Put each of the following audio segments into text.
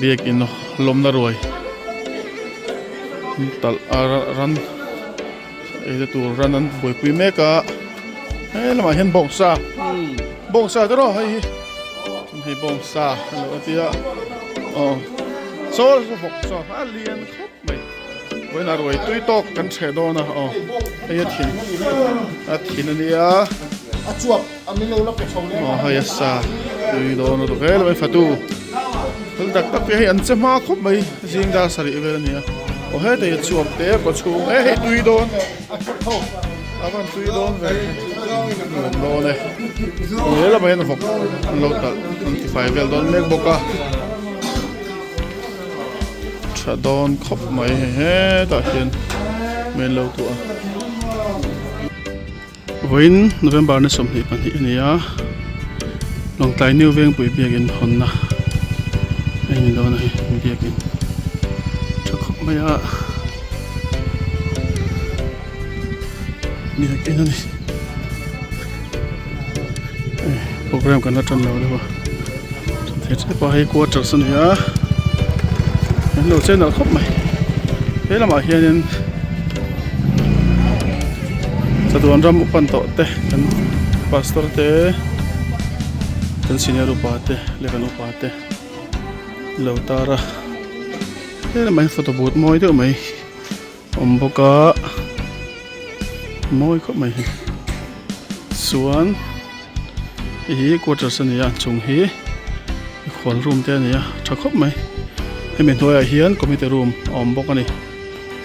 Biakin lawmna ruai talh a ran eina tur ran an buaipui mek a he lamah hian bawngsa bawngsa te rawh hei hi hei bawngsa a lo tia aw saw vawk saw a lian khawp mai vawiinah ruai tui tawk kan chheh dawn a aw hei a thin a thin a nia. Aw hei a sa tui dawn lutuk hle mai fatu thil tak tak te hei an che hma khawp mai zing dar sarih vel a ni a aw hetah hi a chhuak te kaw chhung e hei tui dawn a van tui dawn ve nuam dawn e he lamah hian vawk an lo talh an ti fai vel dawn mek bawk a tha dawn khawp mai hei hetah hian min lo tuah a. Vawiin November ni 22 a ni a, Lawngtlai New Vengpui biakin hawnna a ni dawn a hei biakin tha khawp mai a biakin a ni program kan la tan lo deuh a thei tep a hei quarters a ni a an lo chen nalh khawp mai he lamah hianin. Chatuan ram upan tawh te kan pastor te kan senior upa te leh kan upa te lo tar a tlem mai photo booth mawi deuh mai awm bawk a mawi khawp mai hi chuan hei hi quarters a ni a chung hi mikhual room te a ni a tha khawp mai hemi hnuaiah hian committee room a awm bawk a ni.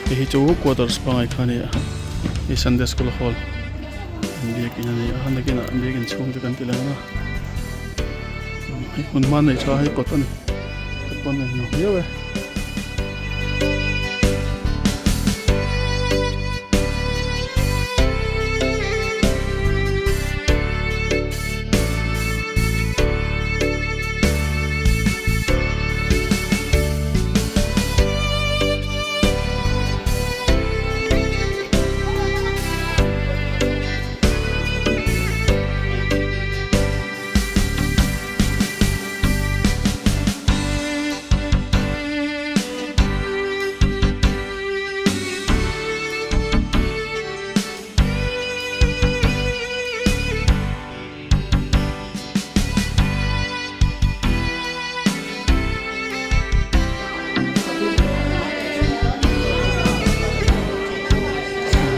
Hei hi chu quarters pangai kha a ni a hei sunday school hall biakin a ni a nakinah biakin chhung te kan ti lang a hei hmun hma nei tha hei kawt a ni kawt pawn a nuam viau e.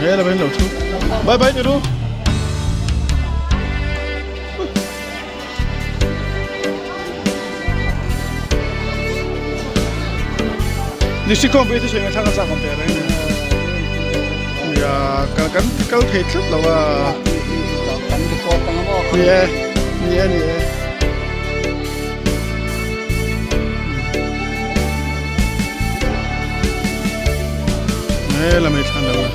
He là bên lầu chú Bye bye Tiru District khawm pui te sawi thlang a chak awm ve reng nia kal kan kal thei tlat lo a ni e ni e ni e he lamei thlan lo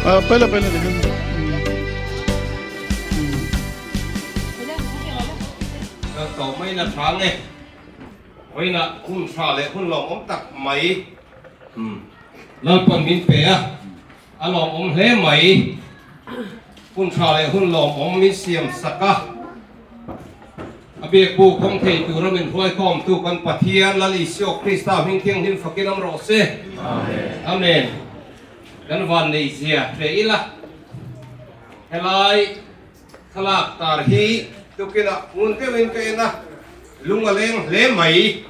a pela pela ni hin Ka to mai na tha nge vawiinah hun tha leh hun lawmawm tak mai Lalpawn min pe a, a lawmawm hle mai. Hun tha leh hun lawmawm min siam sak a, a biakbu khawm thei tura min hruaikhawmtu kan Pathian Lal Isua Krista hming thianghlim fakin awm rawh se. Amen. Kan vanneihzia hre ila helai thlalak tar hi tukinah ngun deuhin ka en a, lung a leng hle mai.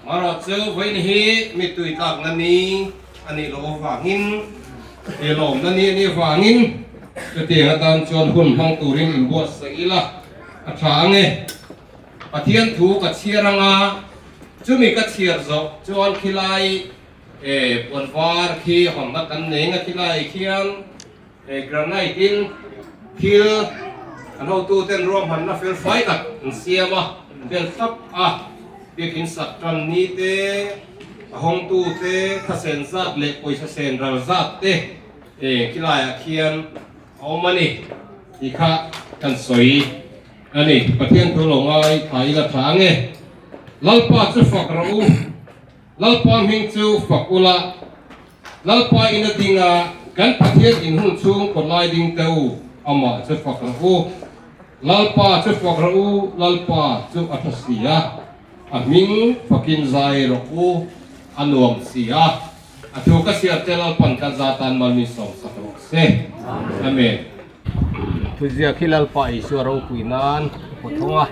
Marawh chu vawiin hi mittui tlakna ni a nih loh avangin, he lawmna ni a nih avangin chutiang atan chuan hun hmang turin inbuatsaih ila a tha ang e. Pathian thu ka chhiar anga chumi ka chhiar zawh chuan khilai E puan var khi hawnna kan nei nga khilai khian e granite in thil an hotu ten ruahmanna fel fai tak an siam a vel thlap a biakin sak tan ni te a hawngtu te thlasen zat leh pawisa sen ral zat te e khilaiah khian a awm a ni tih kha kan sawi a ni. Pathian thu lo ngai thla ila tha ange Lalpa chu fak rawh u. Lalpa hming chu fak ula, Lalpa in a ding a, kan Pathian in hun chhung kawt lai ding te u, amah chu fak rawh u. Lalpa chu fak rawh u, Lalpa chu a tha si a, a hming fakin zai rawh u, a nuam si a, a thu ka chhiar te Lalpan ka za tan mal min sawmsak rawh se. Amen. Thuziak hi Lalpa Isua ropui nan a pawt thung a,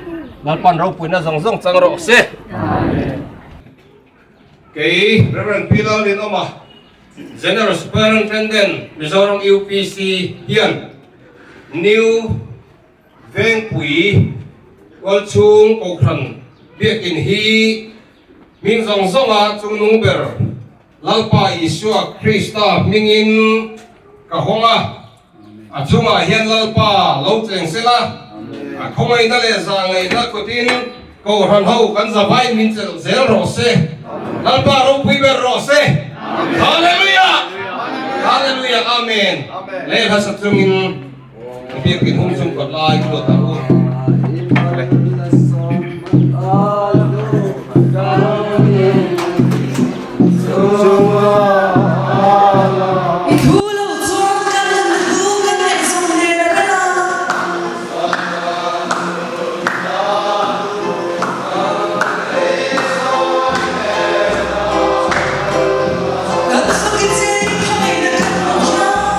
Lalpan ropuina zawng zawng chang rawh se. Kei Rev. Pi Lalrinawma, General Superintendent, Mizoram UPC hian New Vengpui Tualchhung Kohhran Biakin hi hming zawng zawnga chungnung ber Lalpa Isua Krista hmingin ka hawng a. A chungah hian Lalpa lo cheng sela, a khawngaihna leh zahngaihna kutin Kohhran ho kan zavaiin min chelh zel rawh se. Lalpa ropui ber rawh se. Hallelujah! Hallelujah! Amen! Lehkha sa chungin ka biakin hung chung kawt lai ka luat ang u. I thu lo chuan ka nun hu ka ngaihzawm nen a reng a. Kan fak i che i khawngaihna kan hmuh hian.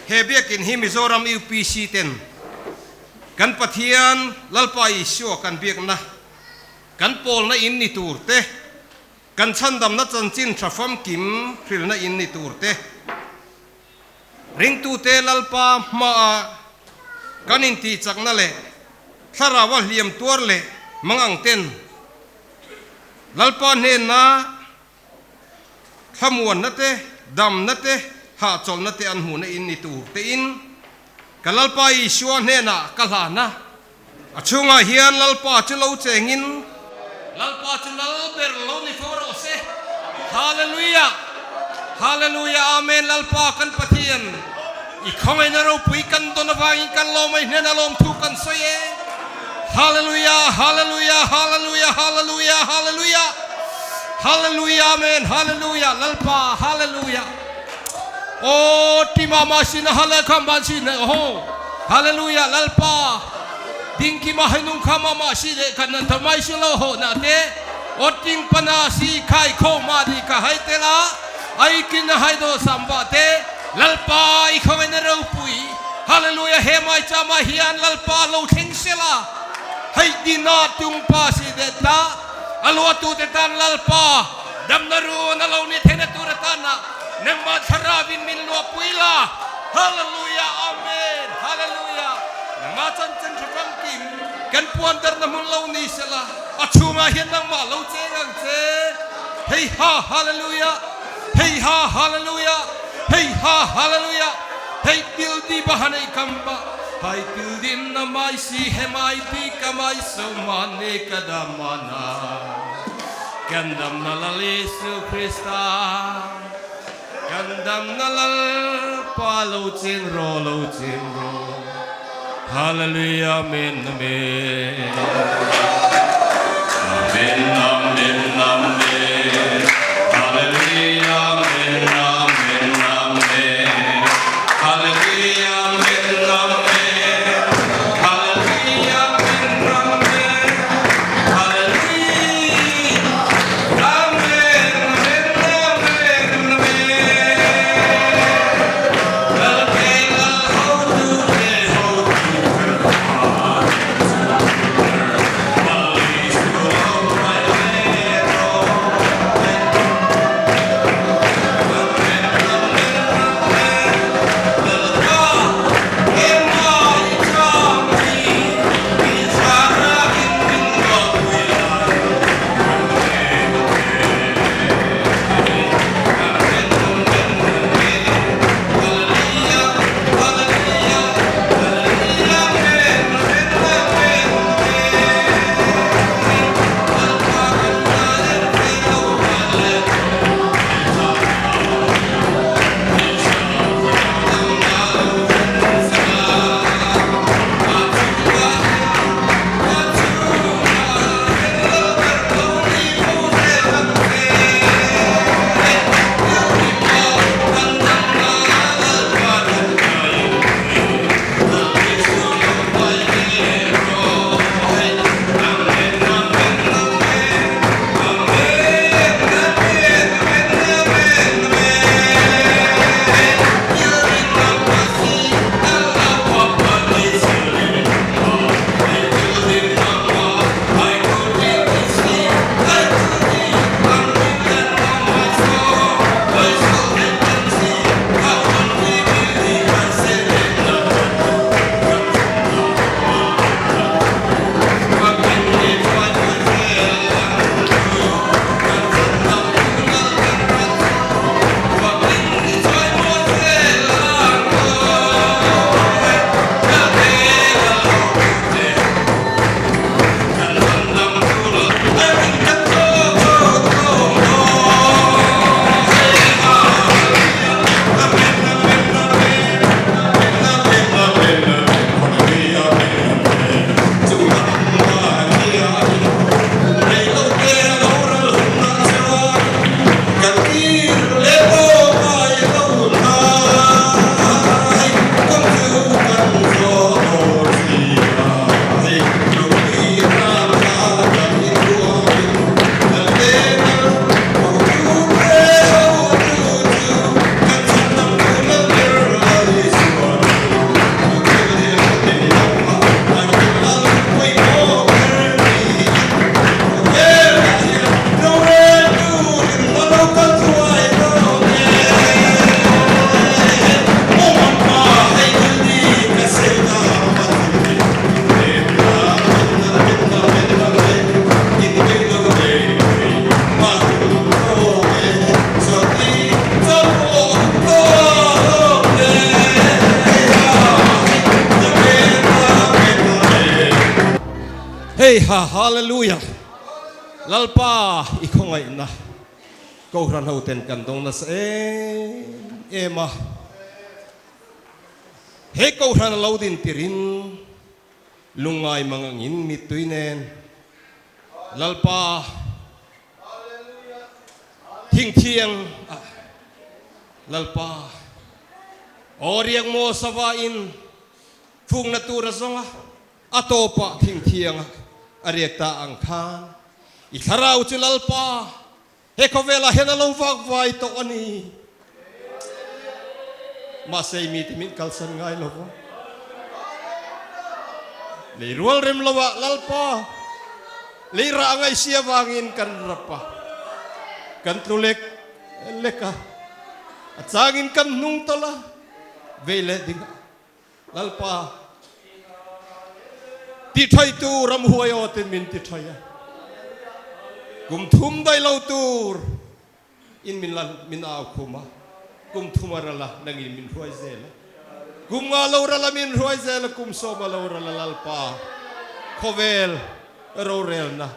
He biakin hi Mizoram UPC ten kan Pathian Lalpa Isua kan biakna, kan pawlna in ni tur te, kan chhandamna chanchin tha famkim hrilna in ni tur te, ringtute Lalpa hmaa kan intihchakna leh thlaraua hliam tuar leh mangang ten Lalpa hnena Thlamuanna te, damna te, hahchawlhna te an hmuhna in ni tur tein ka Lalpa Isua hnenah ka hlan a. A chhungah hian Lalpa chu lo chengin. Lalpa chu lal ber lo ni fo rawh se. Hallelujah! Hallelujah! Amen! Lalpa kan Pathian, i khawngaihna ropui kan dawn avangin kan lawm a, i hnenah lawmthu kan sawi e. Hallelujah! Hallelujah! Hallelujah! Hallelujah! Hallelujah! Hallelujah! Amen! Hallelujah! Lalpa! Hallelujah! Aw tima ma sin a hale kha man sin e aw Hallelujah Lalpa dingkima hainung kha ma ma si le khan nan tho mai si lo ho na te aw ting pana si khai kho ma di ka hai te la ai kin a hai do sam ba te Lalpa i khawngaih na ropui Hallelujah he mai cha ma hian Lalpa lo thleng sela hei dina tung pa si de ta a luatu te tan Lalpa Damna run a lo ni theihna tur atana nangmah thlarauin min luahpui la. Hallelujah Amen Hallelujah Nangmah chanchin tha famkim kan puan darna hmun lo ni sela a chhungah hian nangmah lo cheng ang che. Hei ha Hallelujah Hei ha Hallelujah Hei ha Hallelujah Hei til di ba han ei kam ba Hai til din na mai si he mai ti ka mai so ma ne ka da ma na. Kan damna Lal Isu Krista, kan damna Lalpa lo cheng rawh, lo cheng rawh. Hallelujah, Amen, Amen. Amen, Amen, Amen. Hallelujah, Amen, Amen, Amen. Hallelujah, Amen, Amen. Hallelujah, Amen, Amen. Hei ha Hallelujah Lalpa i khawngaihna Kohhran ho ten kan dawng nasa em em a, he Kohhran a lo din tirin lungngai mang angin mittui nen Lalpa thingthiang ah Lalpa aw riak maw sava in fukna tur a zawng a, a tawpah thingthianga a riak ta ang khan i thlarau chu Lalpa He khawvelah hian a lo vak vai tawh a ni. Mahse i mite min kalsan ngai lo va. Lei rual rem lo ah Lalpa, lei rah ngaihsi avangin kan rap a, kan tlu lek lek a, a changin kan hnung tawlh a, vei leh ding ah Lalpa, ti thaitu ramhuai aw tin min ti thai a, kum thum daih lo tur in min la min au khum a, kum thum a ral a nangin min hruai zel a, kum nga lo ral a min hruai zel a, kum sawm a lo ral a Lalpa khawvel rorelna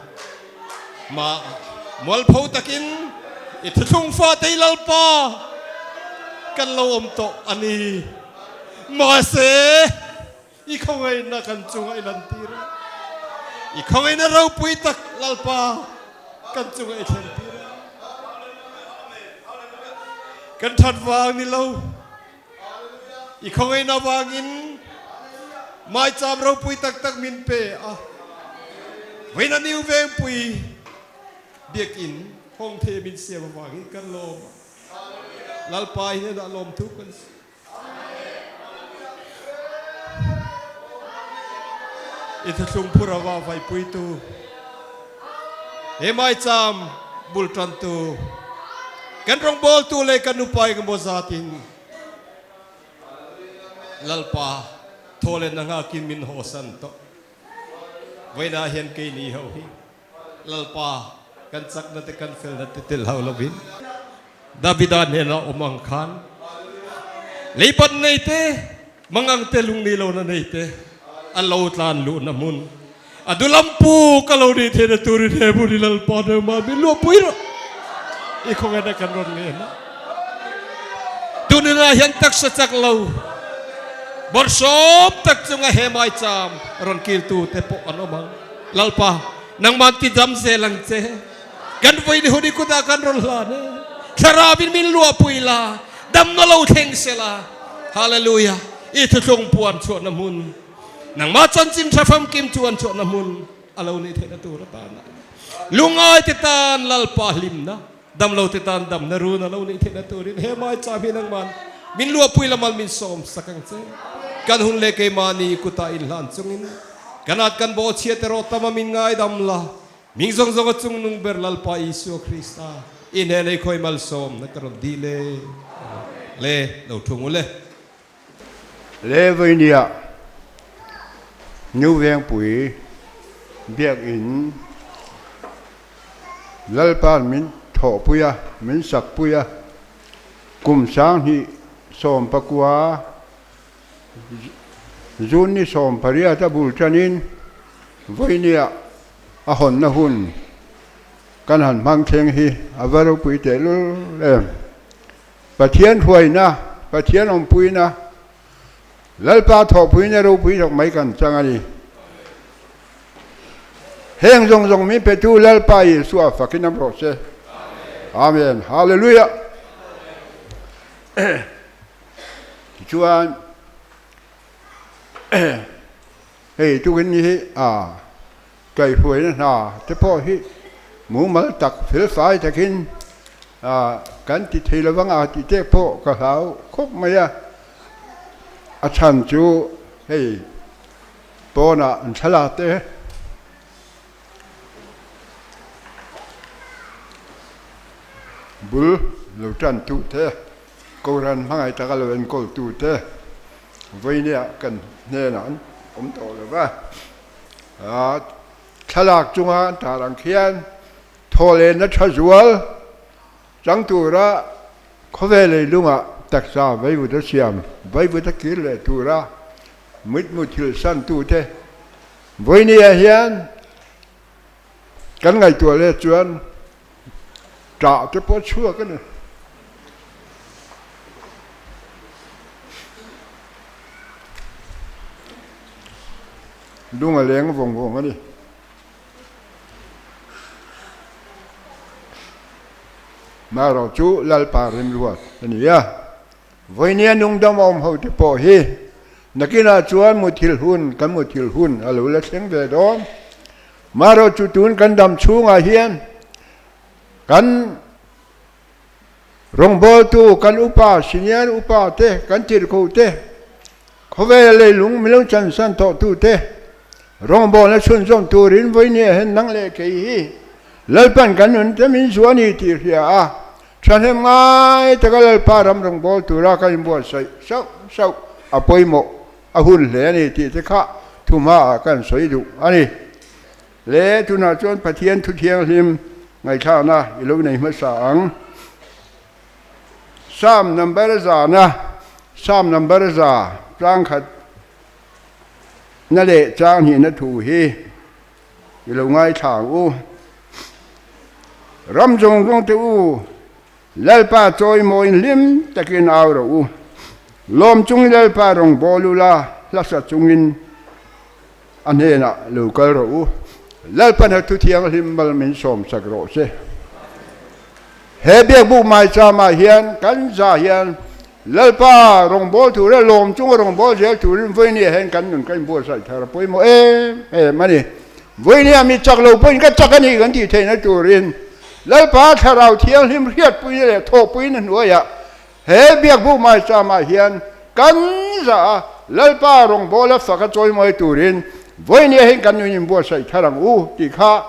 hma ah mualpho takin i thuthlung fatei Lalpa kan lo awm tawh a ni. Mahse, i khawngaihna kan chungah i lantir a, i khawngaihna ropui tak Lalpa kan chungah i thlentir a. Kan that vang ni lo, I khawngaihna avangin maicham ropui tak tak min pe a, vawiin a New Vengpui Biakinn hawng thei min siam avangin kan lawm a, Lalpa i hnenah lawmthu kan sawi. I thuthlung phur ava vaipuitu, he maicham bul tantu, kan rawngbawltu leh kan upa engemaw zatin Lalpa thawhlenna nghakin min hawsan tawh. Vawiinah hian keini ho hi Lalpa kan chakna te kan felna te tel hau lovin Davida hnenah awm ang khan leibat nei te, mangang te, lungni lohna nei te a lo tlan luhna hmun a dulam pu ka lo nih theihna turin he hmun hi Lalpa nangmah min luahpui rawh i khawngaihna kan rawn ngen a. Tununah hian taksa chak lo bawrhsawm tak chunga he maicham rawn kiltu te pawh an awm ang. Lalpa, nangman ti dam zel ang che. Kan vawiin hun i kutah kan rawn hlan e. Thlarauin min luahpui la, damna lo thleng se la. Hallelujah! I thuthlung puan chhuahna hmun, nangmah chanchin tha famkim chuan chhuahna hmun a lo nih theihna tur atana lungngai te tan Lalpa hlimna, damlo te tan damna run a lo nih theihna turin he maicham hi nangman min luahpui la mal min sawm sak ang che. Kan hun leh keimahni kutah inhlan chungin kan at kan bawhchhia te rawh tam a min ngaidam la, ming zawng zawng a chungnung ber Lalpa Isua Krista i hneh lei khawi malsawmna ka rawn dil e. Le lo thung u le. Le vawinia New Vengpui Biakinn Lalpa'n min thawhpui a, min sakpui a, kum 2019 June ni 18 a bul tanin vawinia a hawnna hun kan han hmang thleng hi a va ropui tehlul em. Pathian hruaina, Pathian awmpuina, Lalpa thawhpuina ropui zawk mai kan chang a ni. Heng zawng zawng min petu Lalpa Isua fakin am rawh se. Amen. Hallelujah. Tichuan hei tukin ni hi a Kaihhruaina hna te pawh hi mumal tak felfai takin kan ti thei lo vang a tih te pawh ka hlau khawp mai a, a chhan chu hei pawnah an thlalak te bul lo tan tu te Kohhran hmangaih taka lo enkawl tu te vawinia kan hnenah an awm tawh lo va. Thlalak chunga an tar ang khian thawhlenna tha zual chang tura khawvel leilungah taksa vaivut a siam, vaivut a kir leh tura mitmu thil santute vawinia hian. Kan ngaihtuah leh chuan ṭah te pawh a chhuak a ni. Lung a leng vawng vawng a ni. Marawh chu Lalpa remruat a ni a. Vawinia nungdam awm ho te pawh hi nakinah chuan muthilh hun kan muthilh hun a lo la thleng ve dawn. Marawh chu tun kan dam chhungah hian kan rawngbawltu, kan upa, senior upa te, kan tirhkoh te, khawvel leilung milo chansan tawhtu te rawngbawlna chhunzawm turin vawinia hian nang leh kei hi Lalpan kan nun te min zuah a ni tih hria a, Thahnem ngai taka Lalpa ram rawngbâwl tura ka inbuatsaih sauh sauh a pawimawh a hun hle a ni tih te kha thu hmaah kan sawi duh a ni. Le tunah chuan Pathian thu thianghlim ngaihthlakna i lo nei hmasa ang. Psalm number zana Psalm number za tlangkhat na leh chang hnihna thu hi I lo ngaithla ang u. Ram zawng zawng te u, Lalpa chawimawiin hlim takin au rawh u. Lawm chungin Lalpa rawn bawl u la, hlasa chungin a hnenah lo kal rawh u. Lalpa hna thu thianghlim mal min sawmsak rawh se. He biakbuk maicham-ah hian kan za hian Lalpa rawngbâwl tura lawm chunga rawngbâwl zel turin vawinia hian kan nun kan inbuatsaih thar a pawimawh em em a ni. Vawinia mi chak lo pawhin ka chak a ni kan tih theihna turin Lalpa Thlarau Thianghlim hriatpuina leh thawhpuina hnuaiah he biakbuk maicham-ah hian kan za a, Lalpa rawngbâwla fak a chawimawi turin vawinia hian kan nun inbuatsaih thar ang u tih kha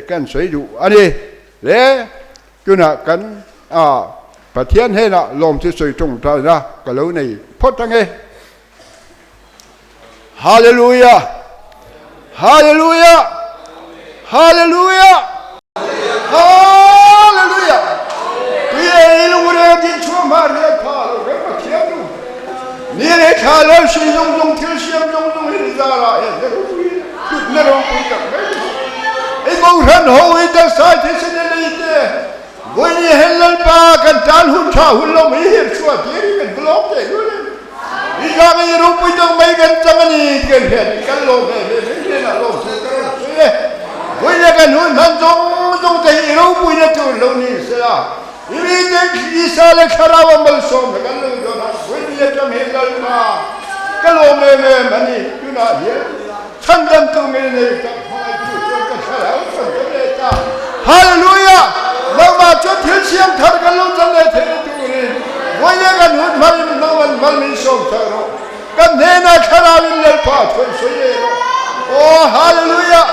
kan sawi duh a ni. Le tunah kan a Pathian hnenah lawm chu sawi tawngtaina ka lo nei phawt ange. Hallelujah! Hallelujah! Hallelujah! Hallelujah! Tui ei lungre din chhuah hma riat pha lo kan Pathian nu. Ni leh thla lo si zung zung thil siam zung zung hi zara he na ropui hlutna ropui tak mai i kohhran ho i taksa thisen a nei te vawiin hen Lalpa kan tan hun tha hun lo mai her chhuah tir hi kan va lawm teh lul em i zang i ropui tak mai kan chang a ni ti kan hriat hi kan lawm ve ve mai hnenah lawm thu ka rawn sawi e vawiin kan hun hman zawng zawng te hi i ropuina tur lo ni sela I mite Isa leh Thlarau a malsawm na kan lo dawn a, vawiin atang hi Lalpa ka lawm em em a ni. Tunah hian chhandamtu ngei nei tak hmangaihtu chuan ka Thlarau chuan ka leh ta. Hallelujah! Nangmah chuan thil siam thar kan lo chan leh theih na turin vawiin kan hun hmain nangman mal min sawm thar rawh. Kan hnenah Thlarauin Lalpa thuan sawi leh rawh. Aw Hallelujah!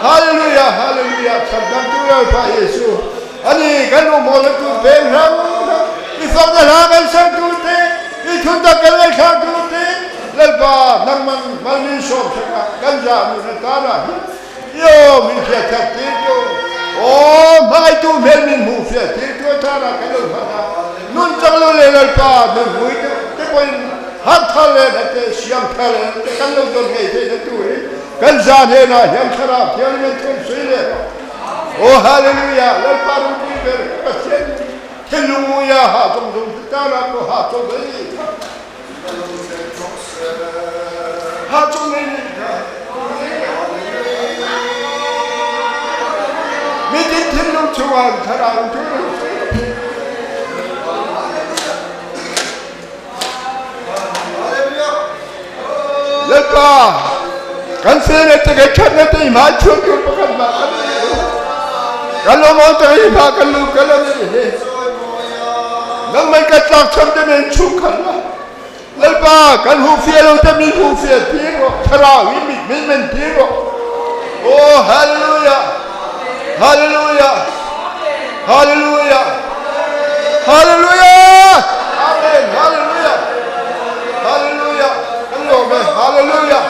Hallelujah! Hallelujah! Chhandamtu Lalpa Jesu. A ni, kan rawngbawlna tur peng hrang hrang, i fakna hla kan ser tur te, i thuntak kan ngaihthlah tur te, Lalpa, nangman mal min sawm sak a, kan zah nun atana hian i aw min hriat that tir tu, aw hmangaihtu hmel min hmuh fiah tir tu atana kan lo hman a, nun chang lo leh Lalpa nun hmui deuh te pawhin harh thar leh na te, siam thar leh na te kan lo dawn ngei theihna turin kan zah hnenah hian Thlarau Thianghlim an thun sui leh rawh. Aw Hallelujah, Lalpa ropui ber Pathian thinlung muia ha zawng zawng chu tana pawh ha chaw mai ni kha. Ha chaw mai ni kha. Mitin thinlung chungah thlarau thu Lalpa, kan sene te kan thatna te i hmai chhuak tur pakhat mah kan nei lo. Kan lawmawm tak i hma kan lu kal a ni hi. Nangmah kan tlakchham te min chhung khat la. Lalpa, kan huhfiah lo te min huhfiah tir rawh. Thlarau hi mit min men tir rawh. Oh, hallelujah! Hallelujah! Hallelujah! Hallelujah! Amen! Hallelujah! Hallelujah! Kan lawm e! Hallelujah!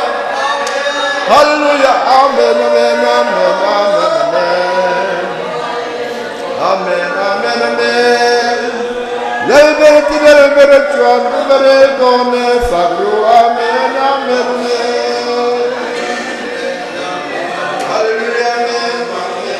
Hallelujah! Amen! Amen! Amen! Amen! Amen! Amen! Amen! Amen! Lalber ti lalber chuan ku ber dawn e fak ru Amen! Amen! Amen! Hallelujah! Amen! Amen!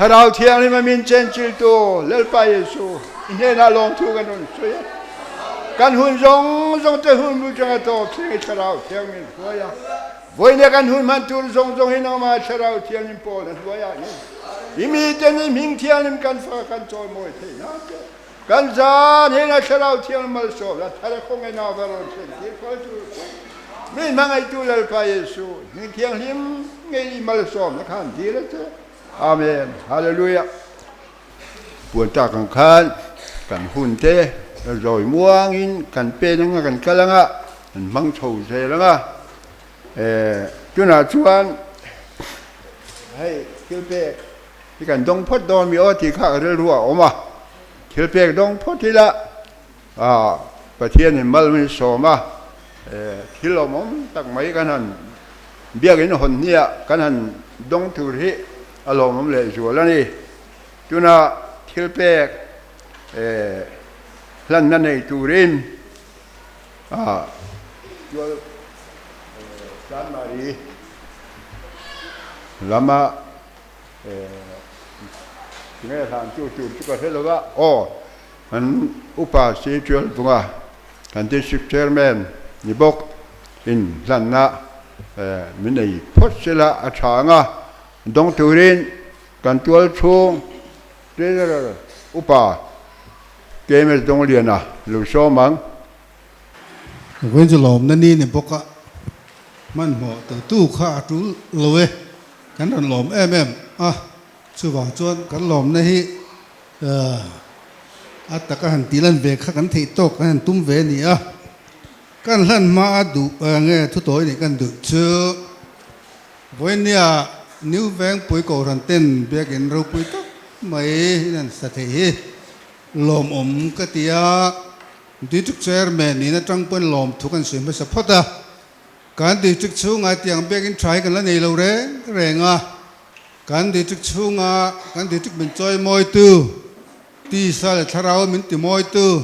Thlarau Thianghlim a min chenchiltu Lalpa Jesuh i hnenah lawmthu kan rawn sawi a. Kan hun zawng zawng te hun bul tanga tawp thleng i Thlarau Thiang min hruai a. Vawiin kan hun hman tur zawng zawng hi nangmah Thlarau Thianghlim pawl a hnuaiah ni. I miten i hming thianghlim kan fak a kan chawimawi theih nan che. Kan zan hnenah Thlarau Thianghlim malsawm la thar a khawngaih na va rawn thlen tir khual tur che. Min hmangaihtu Lalpa Jesuh hming thianghlim ngei i malsawmna khan dil a che. Amen. Hallelujah. Puan tak ang khan kan hun te zawi muangin kan pen anga kan kal anga kan hmang chho zel anga tunah chuan hei thil pek hi kan dawng phawt dawn mi aw tih kha ka rilru a awm a, thil pek dawng phawt ila Pathianin mal min sawm a, thil awmawm tak mai kan han biakin hawn hniah kan han dawng tur hi a lawmawm leh zual a ni. Tuna thil pek hlanna nei turin tual Chanmari lama Tinge hlan tu tur chu ka hre lo va, aw kan upa si Tial Bunga kan District Chairman ni bawk in hlanna min nei phawt sela a tha ang a, dawng turin kan tual chhung Treasurer upa KMS Dawngliana lo sawm ang. Vawiin chu lawmna ni ni bawk a, hmanhmawh tu tu kha a tul lo e, kan rawn lawm em em a, chuvang chuan kan lawmna hi a taka han tih lan ve kha kan theih tawk kan han tum ve a ni a, kan hlan hma a duh nge thu tawi nih kan duh chu vawiin nia New Vengpui Kohhran ten biakin ropui tak mai in an sa thei hi lawmawm ka ti a. District Chairman in atang pawhin lawmthu kan sawi hmasa phawt a, kan District chhungah tiang biakin tha hi kan la nei lo reng reng a, kan District chhunga kan District min chawimawitu, tisa leh thlarau min timawitu,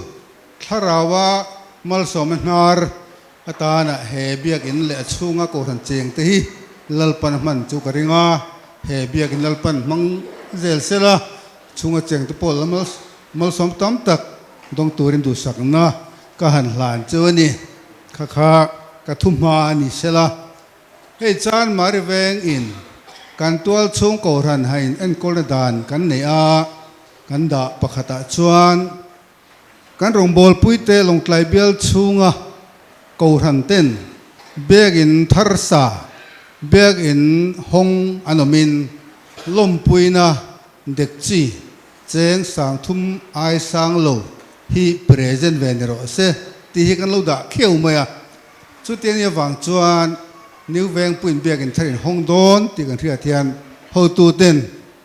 thlaraua malsawmna hnar atana he biakin leh a chhunga kohhran cheng te hi Lalpan a hman chu ka ring a, he biakin Lalpan hmang zel sela chhunga cheng te pawh la malsawm tam tak Dawng turin duhsakna ka han hlan chu a ni. Kha kha ka thu hma a ni sela. Hei chan Mari veng in kan tual chhung kohhran hain enkawlna dan kan nei a, kan dah pakhatah chuan kan rawngbawlpuite Lawngtlai bial chhunga kohhran ten biakin thar sa, biakin hawng an awmin lawmpuina dekchi Cheng sang thum ai sang lo hi present ve ni rawh se tih hi kan lo dah kheu mai a. Chuti ani avang chuan New Vengpuiin biakin thar in hawng dawn tih kan hriat hian hotu ten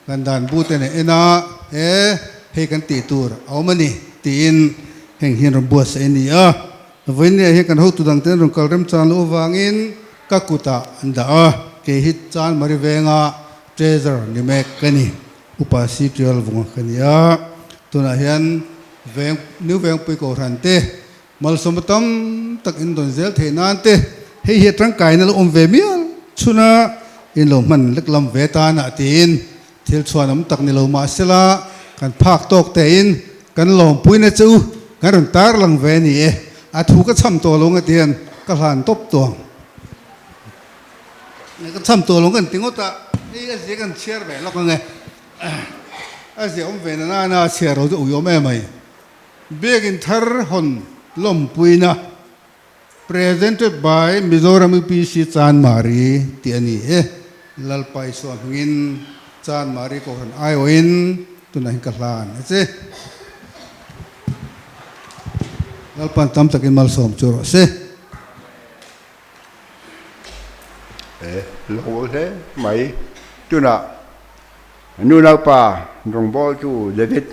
kan dan bu te nen en a, he hei kan tih tur a awm a ni tiin heng hian rawn buatsaih a ni a. Vawinia hian kan hotu dang ten rawn kal remchang loh avangin ka kutah an dah a, kei hi Chanmari Venga Treasurer ni mek ka ni. Upa si Tial vunga ka ni a, tunah hian veng New Vengpui Kohhran te malsawmna tam tak in dawn zel theih nan te hei hi a tangkaina lo awm ve mial chhun a, in lo hman lek lam ve tanah tiin thil chhuan awm tak ni lo mahsela kan phak tawk tein kan lawmpuina che u kan rawn tar lang ve a ni e, a thu ka chham tawh lo nga tihian ka hlan tawp tawng. Ka chham tawh lo kan ti ngawt a, hei a zia kan chhiar ve lawk ang e. A zia awm ve na nana a chhiar lo chu ui awm em ai. Biakin thar hawn lawmpuina Presented by Mizoram UPC Chanmari tih a ni e. Lalpa Isua hmingin Chanmari Kohhran aiawhin tunah hian ka hlan a che. Lalpa'n tam takin malsawm chu rawh se. Lo hle mai. Tunah nu naupa rawngbawltu David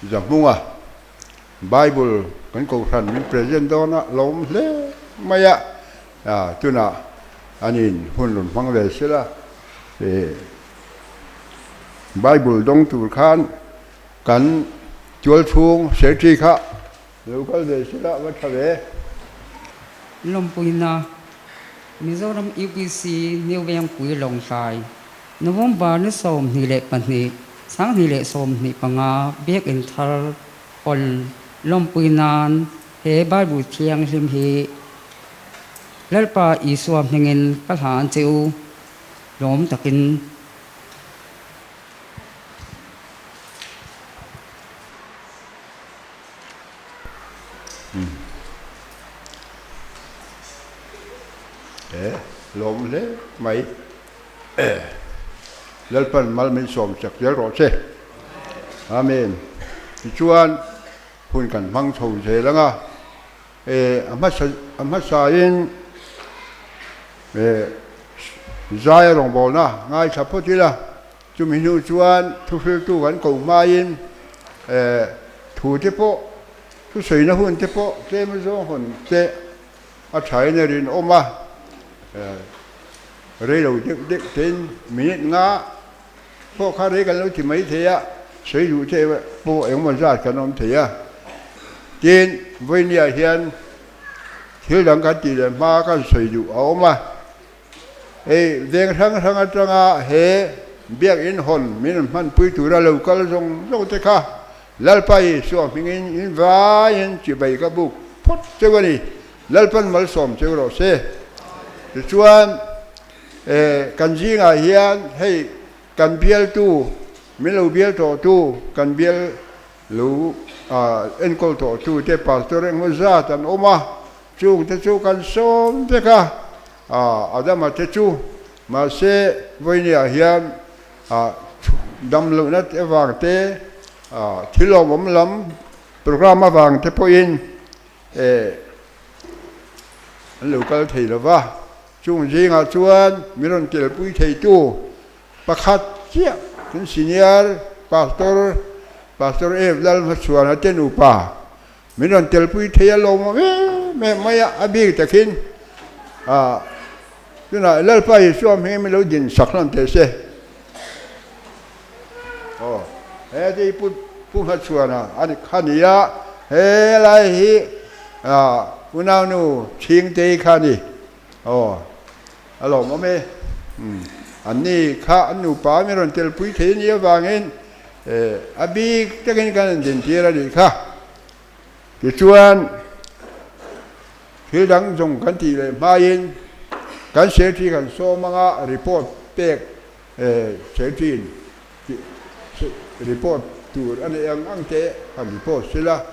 Zahmunga Bible kan kohhran min present dawn a lawm hle mai a, tunah anin hun rawn hmang ve sela Bible dawng tur khan kan tualchhung secretary kha Lo kal ve sela va tha ve. Lawmpuina, Mizoram UPC New Vengpui Lawngtlai, November ni 22. 2025 Biakinn thar hawn lawmpui nan he Bible thianghlim hi Lalpa Isua hmingin ka hlan che u lawm takin. He lawm hle mai. Lalpan mal min sawm chak zel rawh che. Amen. Tichuan hun kan hmang chho zel ang a, a hmasa a hmasain zai a rawngbawlna ngaithla phawt ila, chumi hnu chuan thuhriltu kan ko hmain thu te pawh thusawiina hun te pawh tlem zawng hawn te a thain a rinawm a, rei lo deuh deuh tein minute nga pawh kha rei kan lo ti mai thei a, sawi duh te pawh engemaw zat kan awm thei a. Tin, vawinia hian thil dang kan tih leh hma kan sawi duh a awm a, hei veng hrang hrang atanga he biakinn hawn min rawn hmanpui tura lo kal zawng zawng te kha Lalpa Isua hmingin in vaiin chibai ka buk phawt cheu a ni. Lalpan malsawm cheu rawh se. Tichuan, kan zingah hian hei kan bialtu, min lo bial tawhtu, kan bial lo enkawl tawhtu te pastor engemaw zat an awm a, chungte chu kan sawm vek a, Adama te chu mahse vawinia hian dam lohna te avang te, thil awmawm lam program avang te pawhin an lo kal thei lo va. Chung zingah chuan min rawn telpui theitu pakhat chiah kan senior pastor, Pastor F. Lalhmachhuana te nupa min rawn telpui thei a lawm em em mai a, a bik takin Tunah Lalpa Isua hming min lo din sak hlawm teh se. Aw, he ti pu pu Hmachhuana a ni kha ni a, he lai hi unaunu Chhingtei kha a ni. Aw, a lawmawm e. An ni kha an nupa min rawn telpui thei a nih avangin a bik takin kan rawn dintir a nih kha. Tichuan, thil dang zawng kan tih leh hmain kan secretary kan sawm anga report pek secretary in report tur a neih ang ang te han report sela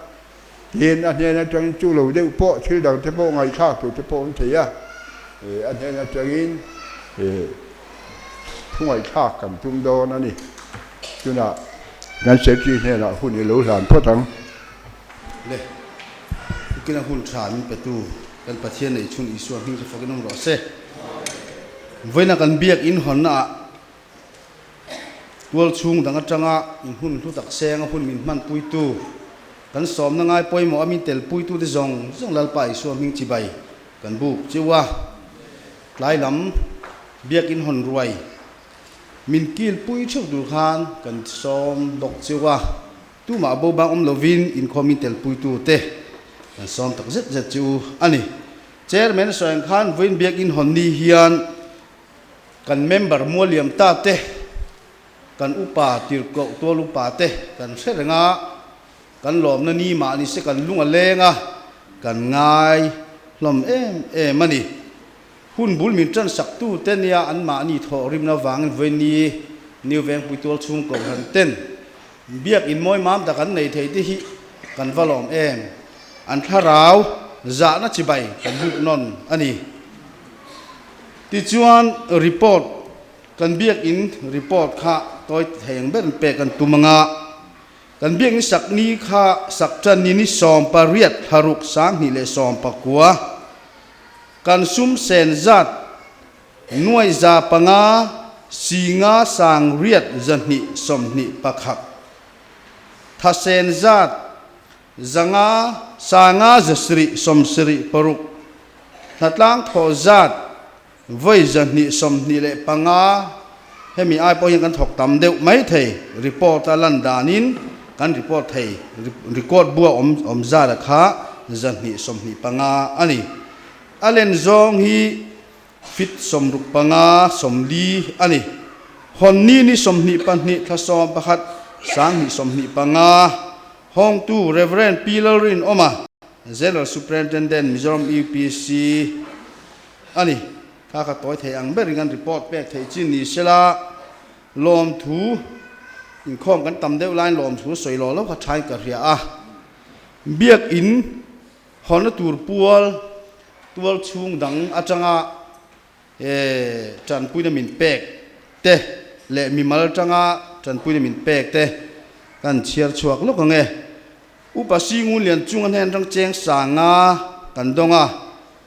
tin a hnen atangin chu lo deuh pawh thil dang te pawh ngaihthlak tur te pawh awm thei a, a hnen atangin thu ngaihthlak kan tum dawn a ni. Tunah kan secretary hnenah hun i lo hlan phawt ang. Le, ukina hun tha min petu kan Pathian nei chhun Isua hming chu fakin awm rawh se. Vawiina kan biak in hawnna ah tual chhung dang atanga in hun hlu tak seng a hun min hman puitu kan sawmna ngai pawimawh a min tel puitu te zawng zawng Lalpa Isua hming chibai kan buk chiu a. Tlai lam biak in hawn ruai Min kilpui theuh tur khan kan sawm bawk cheu a, tumah bo bang awm lovin inkhawm in telpuitu te kan sawm tak zet zet chu a ni. Chairman sawi ang khan vawiin biakinn hawn ni hian kan member Mualiam ta te, kan upa Tirhkoh tual upa te kan hre reng a, kan lawmna ni mah ni se kan lung a leng a, kan ngai hlawm em em a ni. Hun bul min tan sak tu te nia an mahni thawh rimna vangin vawiini New Vengpui tual chhung kohhran ten biak in mawi mam tak an nei thei te hi kan va lawm em. An thlarau zahna chibai kan buk nawn a ni. Tichuan report kan biak in report kha tawi thei ang ber in pek an tum anga kan biak in sak ni kha sak tan ni ni 18 thlaruk 2019 Kan sum sen zat nuai 500 singa sang riat 221. Tha sen zat 500 sanga 776. Hnatlang thawh zat vawi 225. Hemi ai pawh hian kan thawk tam deuh mai thei. Report a lan danin kan report thei. Record bua awm awm zat a kha 225 a ni. A len zawng hi feet 65 40 a ni. Hawn ni ni 22 thla 11 2025 Hawngtu Rev Pi Lalrinawma, General Superintendent Mizoram UPC a ni. Kha ka tawi thei ang berin kan report pek theih chin ni sela, lawmthu inkhawm kan tam deuh laiin lawmthu sawi lo lo kha thain ka hria a. Biakin hawnna tur pual tual chhung dang atanga He tanpuina min pek te leh mimal tanga tanpuina min pek te kan chhiar chhuak lawk ang e. Upa Singu Lian chung a hnen atang cheng sanga kan dawng a,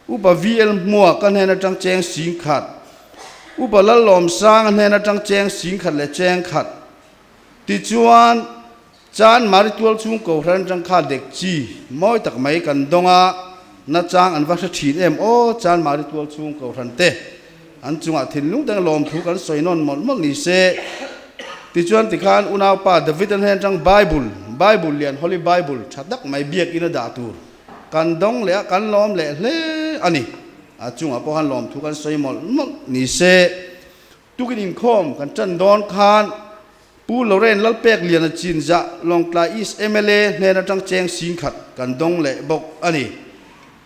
Upa VL Hmuak a hnen atang cheng sing khat, Upa Lallawm Sang a hnen atang cheng sing khat leh cheng khat. Tichuan, Chan Mari tual chhung Kohhran atang kha dek chi mawi tak mai kan dawng a, nachang an va hre thin em aw Chan Mari tual chhung Kohhran te an chungah thinlung dang lawmthu kan sawi nawn mawlh mawlh ni se. Tichuan tikhan unaupa David a hnen atang Bible, Bible lian Holy Bible tha tak mai biakin a dah tur kan dawng leh a, kan lawm leh hle a ni. A chungah pawh khan lawmthu kan sawi mawlh mawlh ni se. Tukin inkhawm kan tan dawn khan Pu Loren Lalpek Liana Chinzah Lawngtlai East mla hnen atang cheng singkhat kan dawng leh bawk a ni.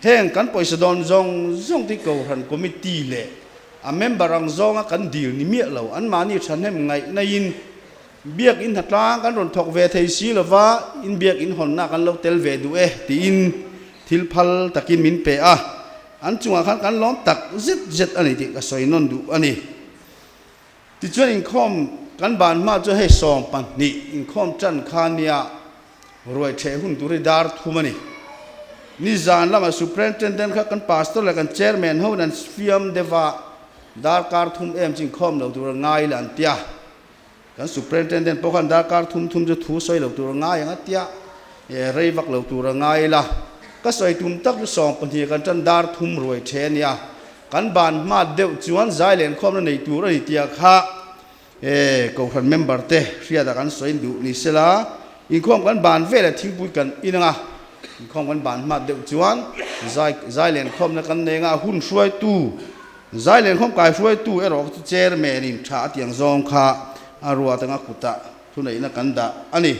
Heng kan pawisa dawn zawng zawng te Kohhran Committee leh a member ang zawnga kan dil ni miah lo anmahni thahnem ngaihna in Biakin hnatlang kan rawn thawk ve thei si lova in biakin hawnna kan lo tel ve duh e tiin thil phal takin min pe a. An chungah khan kan lawm tak zet zet a ni tih ka sawi nawn duh a ni. Tichuan inkhawm kan ban hma chu hei 12 inkhawm tan kha nia ruai theh hun tur hi dar thum a ni. Nizan lamah Superintendent kha kan Pastor leh kan Chairman ho in an fiam deuh a, darkar thum em chu inkhawm lo tur a ngai la an tia. Kan Superintendent pawh khan darkar thum thum chu thu sawi lo tur a ngai ang a tia, rei vak lo tur a ngai ila. Ka sawi tum tak chu 12 kan tan dar thum ruai the a nia. Kan ban hma deuh chuan zai len khawmna nei tur a ni tia kha Kohhran member te hriatah kan sawi duh ni sela, inkhawm kan ban vel a thingpui kan in ang a, inkhawm kan ban hma deuh chuan zai zai len khawmna kan nei ang a, hun hruaitu Zai len khawm kai hruaitu erawh chu chairman in tha a tiang zawng kha a ruat anga kutah thuneihna kan dah a ni.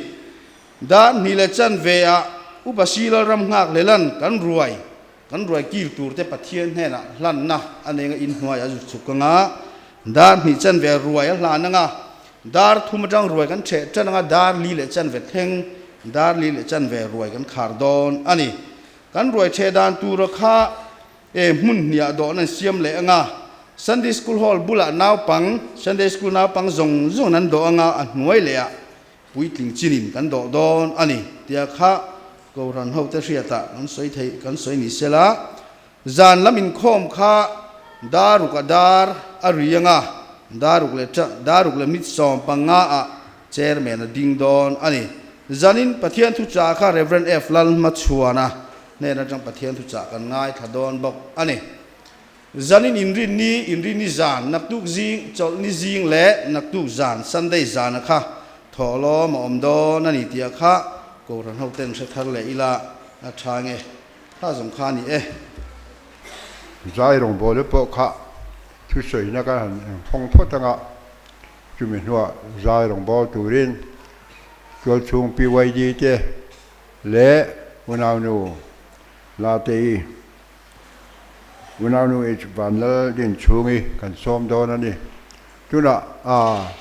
Dar hnih leh chan ve ah Upa Silal ram nghak lelan kan ruai kan ruai kil tur te Pathian hnenah hlanna a nei anga inhnuai a zut chuk anga dar hnih chan ve ruai a hlan anga dar thum atang ruai kan theh tan anga dar li leh chan ve thleng dar li leh chan ve ruai kan khar dawn a ni. Kan ruai theh dan tura kha E hmun hniah dawhna an siam leh anga, Sunday School Hall bulah naupang, Sunday School naupang zawng zawng an dawh anga a hnuai leh ah puitling chinin kan dawh dawn a ni tia kha Kohhran hote hriatah kan sawi theih kan sawi ni sela, zan lam inkhawm kha daruk a dar a ri anga, daruk leh daruk leh mit 15 ah Chairman a ding dawn a ni. Zanin Pathian thuchah kha Rev. F. Lalhmachhuana Hnen atang Pathian thuchah kan ngaithla dawn bawk a ni. Zanin inrinni, inrinni zan, naktuk zing, chawlhni zing leh naktuk zan, Sunday zana kha thawhlawm a awm dawn a ni tih ah kha Kohhran ho ten hre thar leh ila a tha nge kha zawng kha a ni e. Zai rawngbawle pawh kha thusawina kan han engphawng phawt anga chumi hnuah zai rawngbâwl turin tualchhung PYD te leh unaunu Latei, unaunu H Vanlal Dinchhungi kan sawm dawn a ni. Tunah a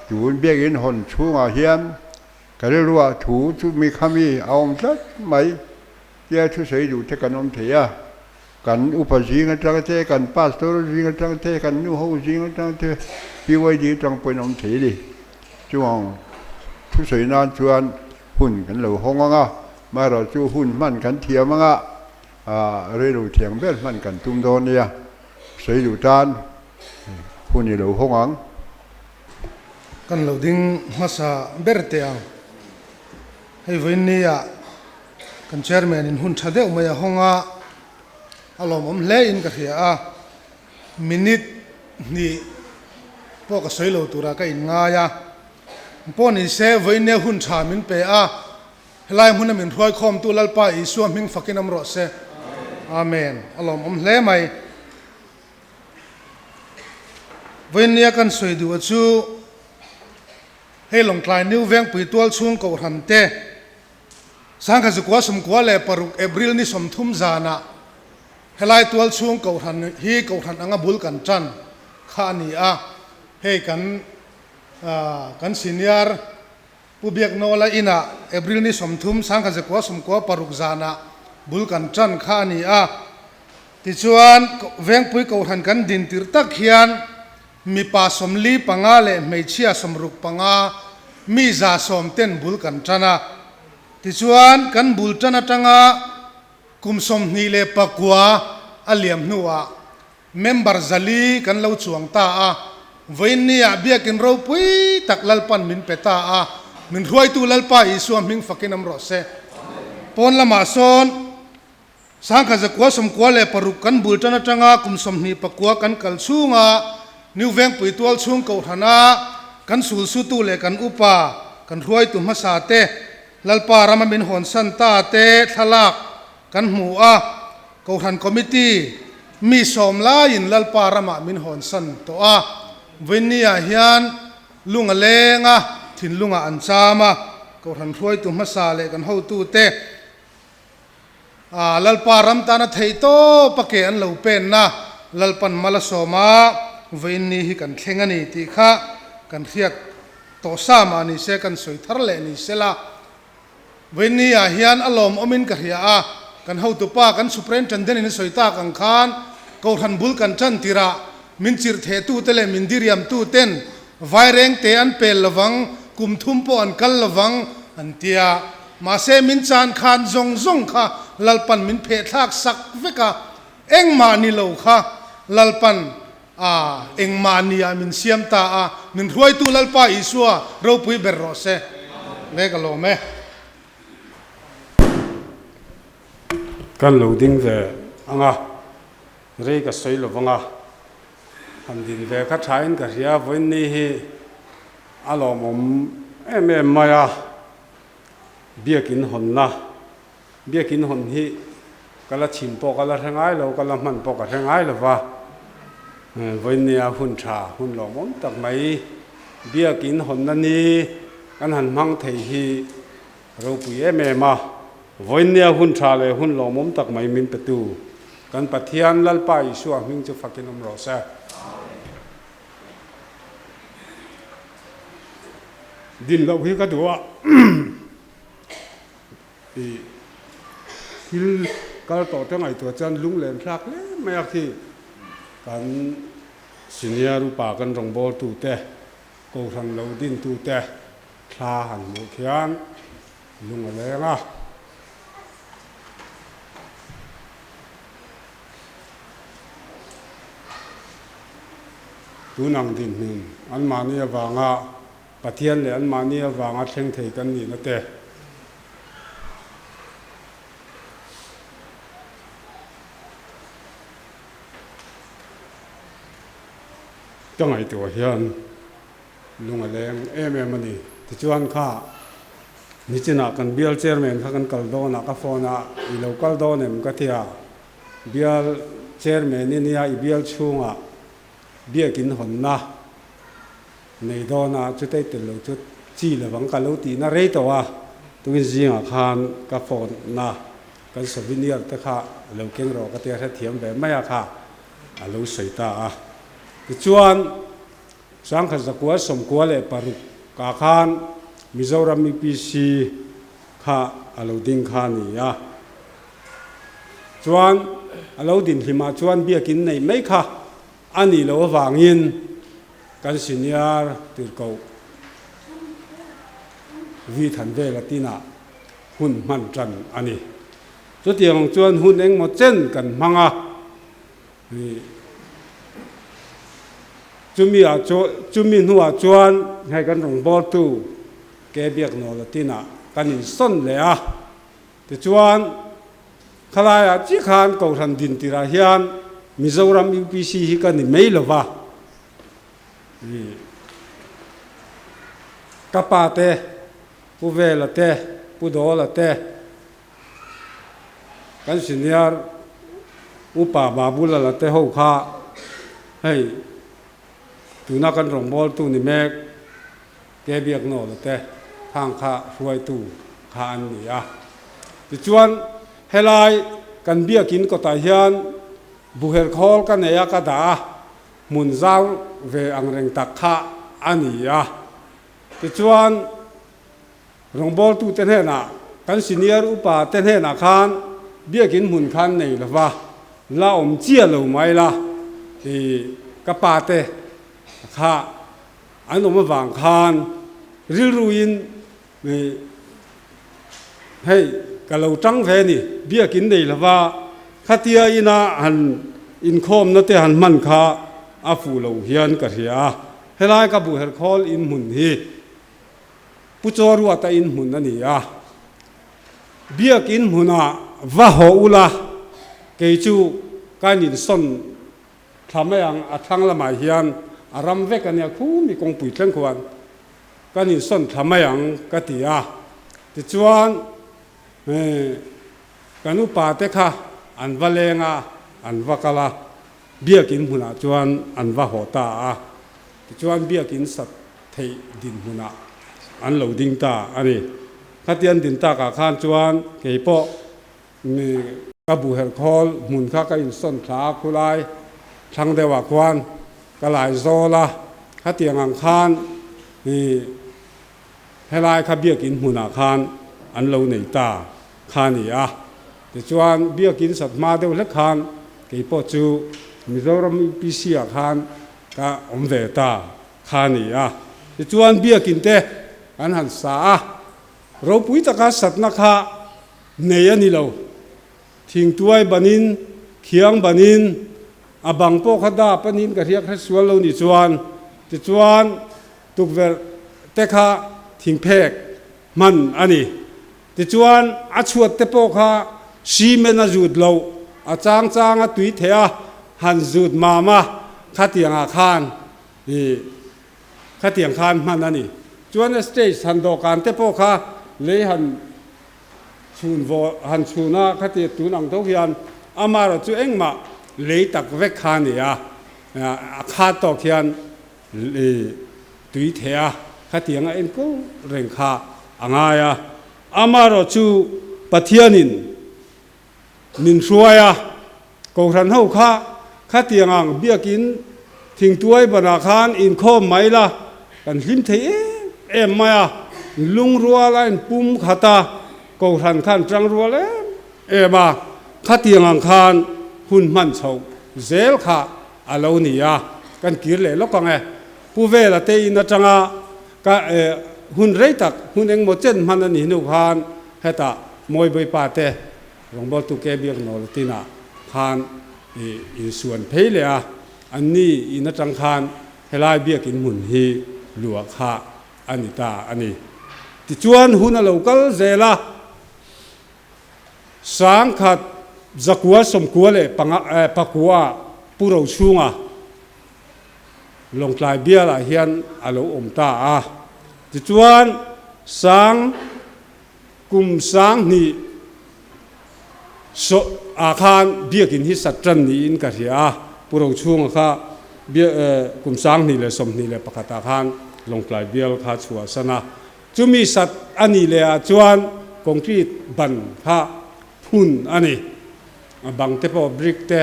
tun biakin hawn chhungah hian ka rilruah thu chu mi kha mi a awm tlat mai tia thusawi duh te kan awm thei a. Kan upa zing atang te, kan pastor zing atang te, kan nu ho zing atang te, PYD atang pawhin awm thei a ni. Chuvang thusawi nan chuan hun kan lo hawng ang a, amaherawh chu hun hman kan thiam ang a, rilru thiang ber hman kan tum dawn nia. Sawi duh tan hun i lo hawng ang. Kan lo ding hmasa ber teh ang. Hei vawiin nia Kan chairman in hun tha deuh mai a hawng a, a lawmawm hle in ka hria a, minute hnih pawh ka sawi lo tura ka in ngai a, pawh ni se vawiin hun tha min pe a, helai hmuna min hruai khawmtu Lalpa Isua hming fakin awm rawh se. Amen. A lawmawm hle mai. Vawinia kan sawi duh a chu hei Lawngtlai New Vengpui tual chhung Kohhran te Sangkhat Zukua Sumkua leh paruk April ni 30 zanah helai tual chhung Kohhran hi Kohhran anga bul kan tan kha a ni a, hei kan kan senior Pu Biaknawla inah April ni 30 Sangkhat Zakua 96 zanah bul kan tan kha a ni a. Tichuan, Vengpui Kohhran kan din tirh tak hian mipa 45 leh hmeichhia 65 mi 110 ten bul kan tan a. Tichuan, kan bul tan atanga kum 29 a liam hnuah Member 400 kan lo chuang ta a, vawiinniah biakin ropui tak Lalpan min pe ta a, min hruaitu Lalpa Isua hming fakin awm rawh se. Pawn lamah sawn Sangkhat 996 kan bul tan atanga kum 29 kan kal chhunga New Vengpui tual chhung Kohhrana kan sulsutu leh kan upa kan hruaitu hmasa te Lalpa rama min hawnsan ta te thlalak kan hmu a, Kohhran Committee mi sawm laiin Lalpa ramah min hawnsan tawh a, Vawiinniah hian lung a leng a, thinlungah an cham a, Kohhran hruaitu hmasa leh kan hotute a Lalpa ram tana theih tawp a ke an lo penna Lalpan mal a sawm a, Vawiinni hi kan thleng a ni tih kha kan hriat tawh sa mah ni se kan sawi thar leh ni sela. Vawiinni-ah hian a lawmawmin ka hria a, kan hotupa kan Superintendent in a sawi tak ang khan Kohhran bul kan tan tirah min chirh thehtute leh min diriamtuten vairengte an pel lovang, kum thum pawh an kal lovang an ti a. Mahse min chan khan zawng zawng kha Lalpan min phehthlak sak vek a, engmah ni lo kha Lalpan a engmah nia min siam ta a, min hruaitu Lalpa Isua ropui ber rawh se. Le ka lawm e. Kan lo ding ve ang a, rei ka sawi lo vang a, han din ve kha thain ka hria, vawiinni hi a lawmawm em em mai a, biakin hawnna Biakin hawn hi ka la chhim pawh ka la hre ngai lo, ka la hman pawh ka hre ngai lo va. Vawiinnia hun tha, hun lawmawm tak mai biakin hawnna ni kan han hmang thei hi ropui em em a. Vawiinnia hun tha leh hun lawmawm tak mai min petu kan Pathian Lalpa Isua hming chu fakin awm rawh se. Din loh hi ka duh a. I thil kal tawh te ngaihtuah chuan lunglen thlak hle mai a khi kan senior upa kan rawngbawltu te kohhran lo dintu te thla han hmuh khian lung a leng a. Tun ang dinhmun anmahni avanga Pathian leh anmahni avanga thleng thei kan nihna te. Ka ngaihtuah hian lung a leng em em a ni. Tichuan kha nichinah kan bial chairman kha kan kal dawn a, ka phone a, i lo kal dawn em ka ti a, bial chairman i nia i bial chhungah biakin hawnna Nei dawn a, chutei tel lo chu chi lovang ka lo tihna rei tawh a, tukin zingah khan ka phone na kan souvenir te kha lo keng rawh ka tia hrethiam ve mai a kha a lo sawi ta a. Tichuan Sangkhat 996 ah khan Mizoram UPC kha a lo ding kha a ni a, chuan a lo din hlimah chuan biakin neih mai kha a nih loh avangin kan senior tirhkoh vi than vel a tinah hun hman tan a ni. Chutiang ang chuan hun engmaw chen kan hmang a, chumi ah chu chumi hnuah chuan hei kan rawngbawltu ke biaknawl a tinah kan insawn leh a, tichuan Khalaiah chiah khan Kohhran din tirah hian Mizoram UPC hi ka ni mai lo va, ka pa te, Pu Vela te, Pu Dawla te, kan senior upa Babulala te ho kha hei. Tuna kan rawngbawltu ni mek Ke Biaknawla te khang kha hruaitu kha an ni a. Tichuan, helai kan biakin kawtah hian buher khawl ka nei a, ka dah a, hmun zau ve angreng tak kha a ni a. Tichuan, Rawngbawltute hnenah, kan senior upa te hnenah khan biakin hmun khan nei lova, la awm chiah lo mai la i ka pa te kha an awm avang khan rilruin i hei ka lo tang ve ni, biakin nei lova khatia ina han inkhawmna te han hman kha a fuh lo hian ka hria a, helai ka buhherkhawl inhmun hi Pu Chawruata in hmun a ni a, biakin hmunah va haw ula, kei chu ka insawn thla mai ang, a thlang lamah hian a ram vek a nia, khumi kawngpui thleng khuan ka insawn thla mai ang ka ti a, tichuan kan upa te kha an va leng a, an va kal a, biakin hmunah chuan an va haw ta a, tichuan biakin sat theih dinhmunah an lo ding ta a ni. Khatian din takah khan chuan kei pawh mi ka buhherh khawl hmun kha ka insawn thla a, khulai thlang deuhah khuan ka lai zawl a, khatiang ang khan i helai kha biakin hmunah khan an lo nei ta kha a ni a. Tichuan biakin sat hma deuh hlek khan kei pawh chu Mizoram UPC ah khan ka awm ve ta. Kha a ni a. Tichuan biakin te an han sa a, ropui taka satna kha nei a ni lo. Thingtuai banin, khiang banin, a bang pawh kha dap a niin ka hriak hre sual lo ni chuan, tichuan tukverh te kha thingphek hman a ni. Tichuan a chhuat te pawh kha cement a zut lo, a chang chang a tui theh a, han zut mam a, khatiangah khan I khatiang khan hman a ni. Chuan a stage han dawhkan te pawh kha lei han chhun vaw han chhun a, khati tun ang tho hian amaherawh chu engmah lei tak vek kha a ni a, a khat tawk hian i tui theh a, khatiang a enkawl reng kha a ngai a. Amaherawh chu Pathianin min hruai a, Kohhran ho kha khatiang ang biakin thingtuai banah khan inkhawm mai la, kan hlim thei em em mai a, lungrual a inpum khat a, Kohhran khan tangrual em em a, khatiang ang khan hun hman chhoh zel kha a lo ni a, kan kir leh lawk ang e. Pu Vela te in atanga ka hun rei tak hun engmaw chen hman a nih hnu khan hetah Mawibawipa te Rawngbawltu ke biak nawl tinah khan i insuan phei leh a, anni in atang khan helai biakin hmun hi luah kha a ni ta a ni. Tichuan hun a lo kal zel a, sangkhat zakua sawmkua leh panga pakua Pu Rochhunga Lawngtlai bialah hian a lo awm ta a. Tichuan sang Kum 2000 saw ah khan biakin hi sat tan niin ka hria a, Pu Rochhunga kha kum 2021 ah khan Lawngtlai bial kha chhuah san a, chumi sat a nih leh ah chuan concrete ban kha phun a ni, a bang te pawh brick te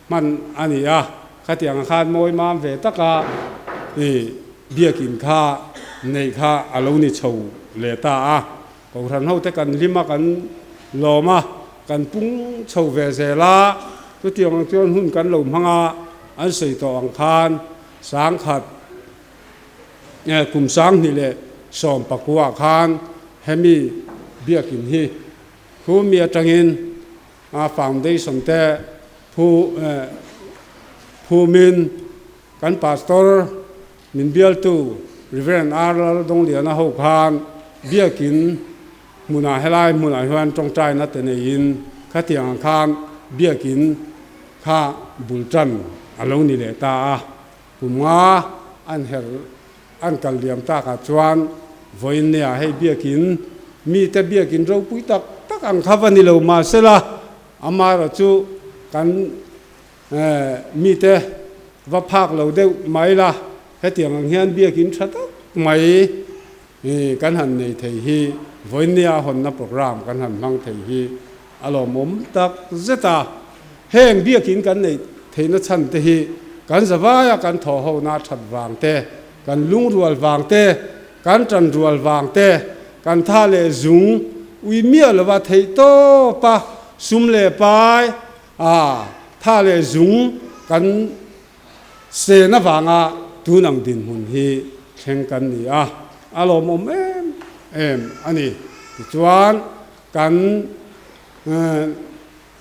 hman a ni a, khatiang ah khan mawi mam ve taka i biakin kha neih kha a lo ni chho leh ta a, Kohhran ho te kan hlim a, kan lawm a, kan pung chho ve zel a, chutiang ang chuan hun kan lo hmang a, an sawi tawh ang khan 1000 kum 2019 ah khan hemi biakin hi khumi atangin a foundation te phu phumin kan pastor min bialtu Rev. R. Laldongliana ho khan biakin hmunah helai hmunah hian tawngtaina te neiin khatiang ang khan biakin kha bul tan a lo ni leh ta a, kum nga an her an kal liam takah chuan vawiin nia hei biakin mite biakin ropui tak tak ang kha va ni lo mahsela amaherawh chu kan mite va phak lo deuh mai la. Hetiang ang hian biakin tha tak mai kan han nei thei hi vawinia hawnna program kan han hmang thei hi a lawmawm tak zet a. Heng biakin kan neih theihna chhan te hi kan zavaia kan thawhhona that vang te, kan lungrual vang te, kan tanrual vang te, kan tha leh zung ui miah lova theih tawp a sum leh pai a tha leh zung kan Sen avanga tun ang dinhmun hi thleng kan ni a, a lawmawm em em a ni. Tichuan, kan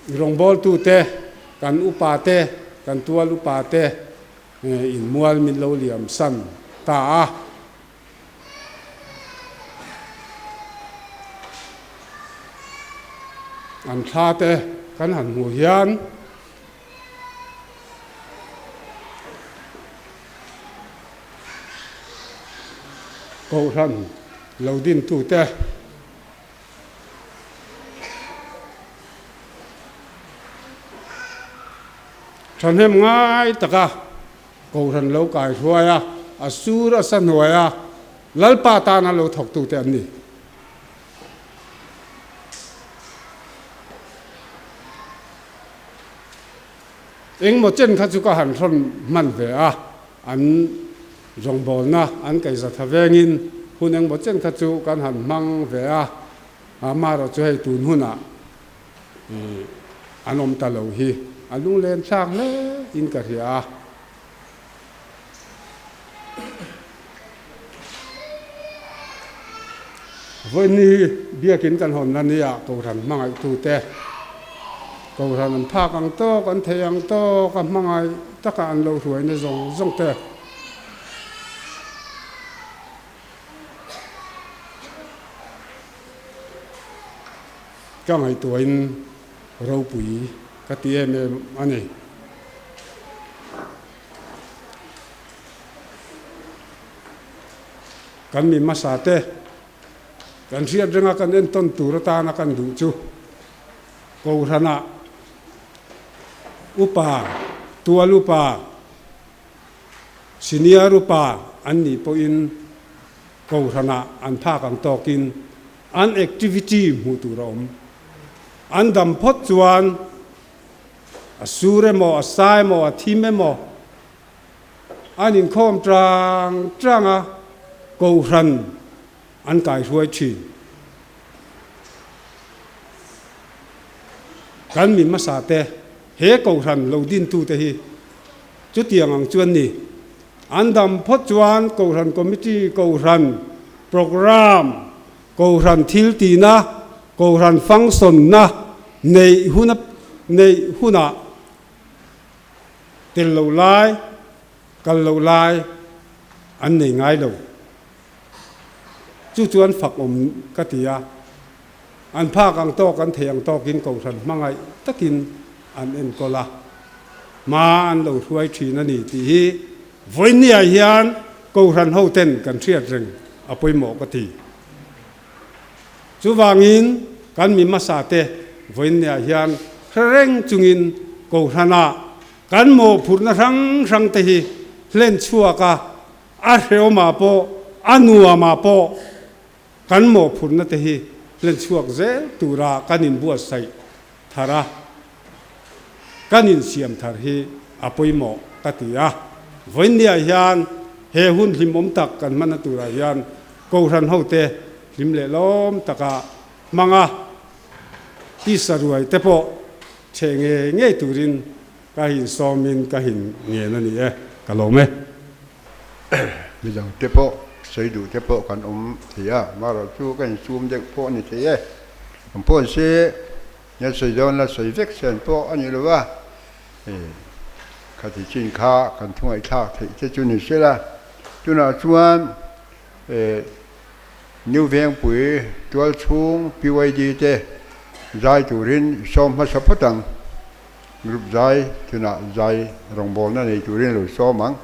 rawngbawltute, kan upate, kan tual upate inmual min lo liam san ta a. An thla te kan han hmuh hian Kohhran lo dintute thahnem ngai taka Kohhran lo kai hruai a, a sur a sa hnuai a, Lalpa tana lo thawktute an ni. Engmaw chen kha chu ka han hrawn hman ve a, an rawngbawlna an kaihza tha vengin hun engmaw chen kha chu kan han hmang ve a, amaherawh chu hei tun hunah an awm ta lo hi a lunglen thlak hle in ka hria a. Vawiin hi biakin kan hawnna nia Kohhran hmangaihtute Kohhran an phak ang tawk, an thei ang tawk a hmangaih taka an lo hruaina zawng zawng te. Ka ngaihtuahin ropui ka ti em em a ni. Kan mi hmasa te kan hriat renga kan entawn tur atana kan duh chu Kohhranah upa, tual upa, senior upa an nih pawhin Kohhranah an phak ang tawkin an activity hmuh tur a awm. An dam phawt chuan a sur emaw, a sa emaw, a thim emaw an inkhawm tang tang a, Kohhran an kaihruai thin. Kan mi hmasa te, he Kohhran lo dintute hi chutiang ang chuan ni. An dam phawt chuan Kohhran Committee, Kohhran Programme, Kohhran thil tihna, Kohhran function-na neih huna neih hunah tel lo lai, kal lo lai an nei ngai lo. Chu chuan fak awm ka ti a, an phak ang tawk, an thei ang tawkin Kohhran hmangaih takin an enkawl a, hma an lo hruai thin a ni tih hi vawinia hian Kohhran hoten kan hriat reng a pawimawh ka ti. Chuvangin kan mi hmasa te vawinia hian hre reng chungin Kohhranah kan mawhphurhna hrang hrang te hi hlen chhuak a, A hreawmah pawh, a nuamah pawh kan mawhphurhna te hi hlen chhuak zel tura kan inbuatsaih thar a, kan insiam thar hi a pawimawh ka ti a. Vawiinniah hian he hun hlimawm tak kan hmanna turah hian Kohhran hote hlim leh lawm taka hmanga tisa ruai te pawh chhe ngei ngei turin Ka hin sawmin ka hin ngen a ni e, ka lawm e. Midang te pawh sawi duh te pawh kan awm thei a, marawh chu ka insum deuh pawh a ni thei e. Kan pawh se nia sawi dawn la sawi vek sen pawh a ni lo va, khati chin kha kan thu ngaihthlak theih te chu ni se la. Tunah chuan New Vengpui tualchhung PYD te zai turin sawm hmasa phawt ang. Group zai tunah zai rawngbawlna nei turin lo sawm ang.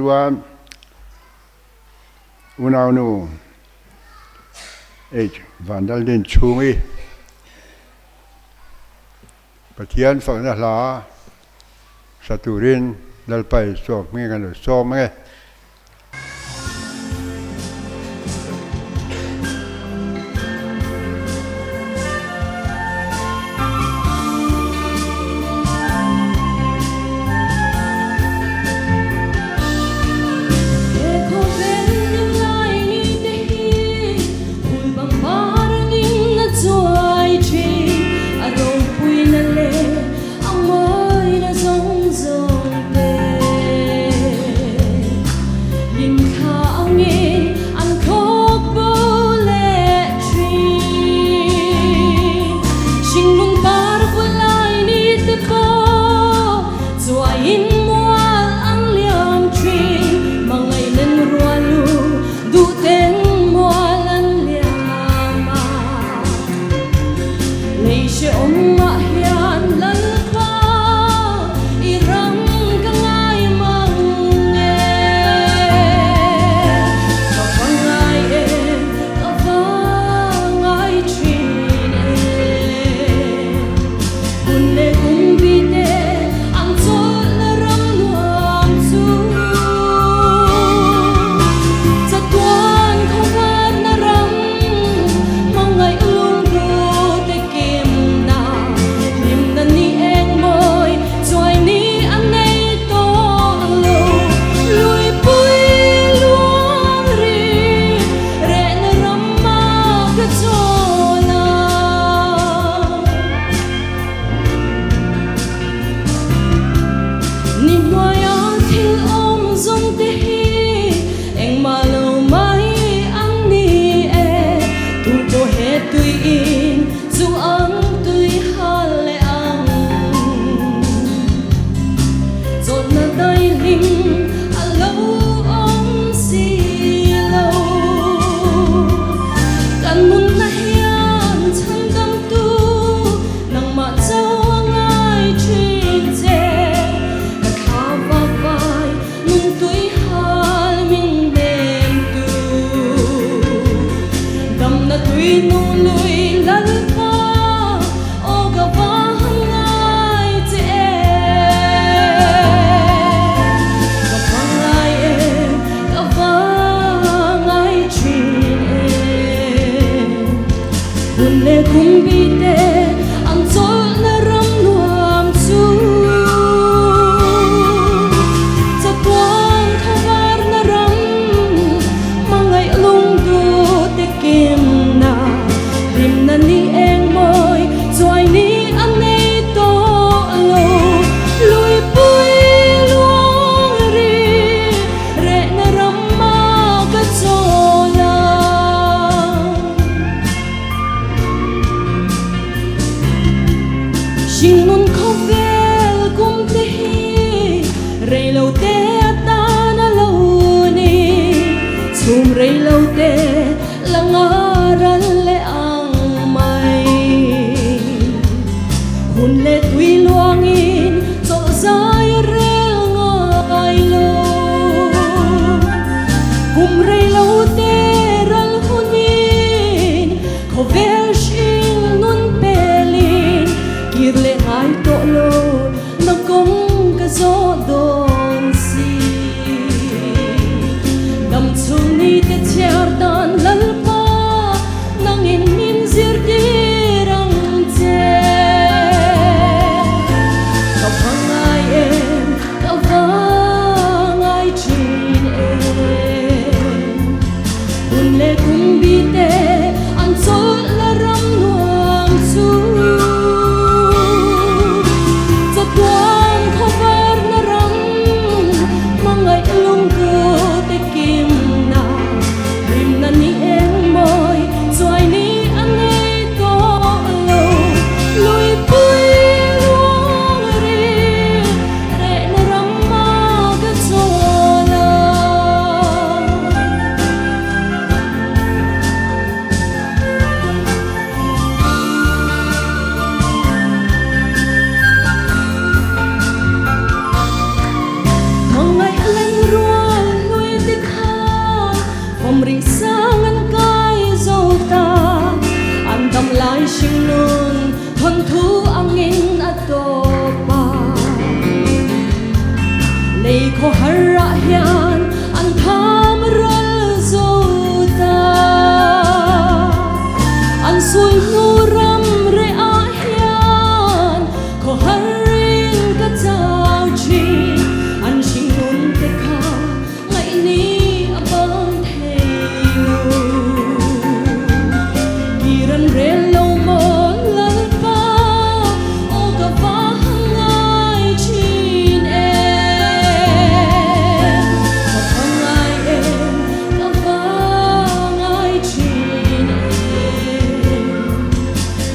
chuan unaunu H Vandaldin chhungi Pathian fakna hla sa turin Lalpai sawm hming an lo sawm ange.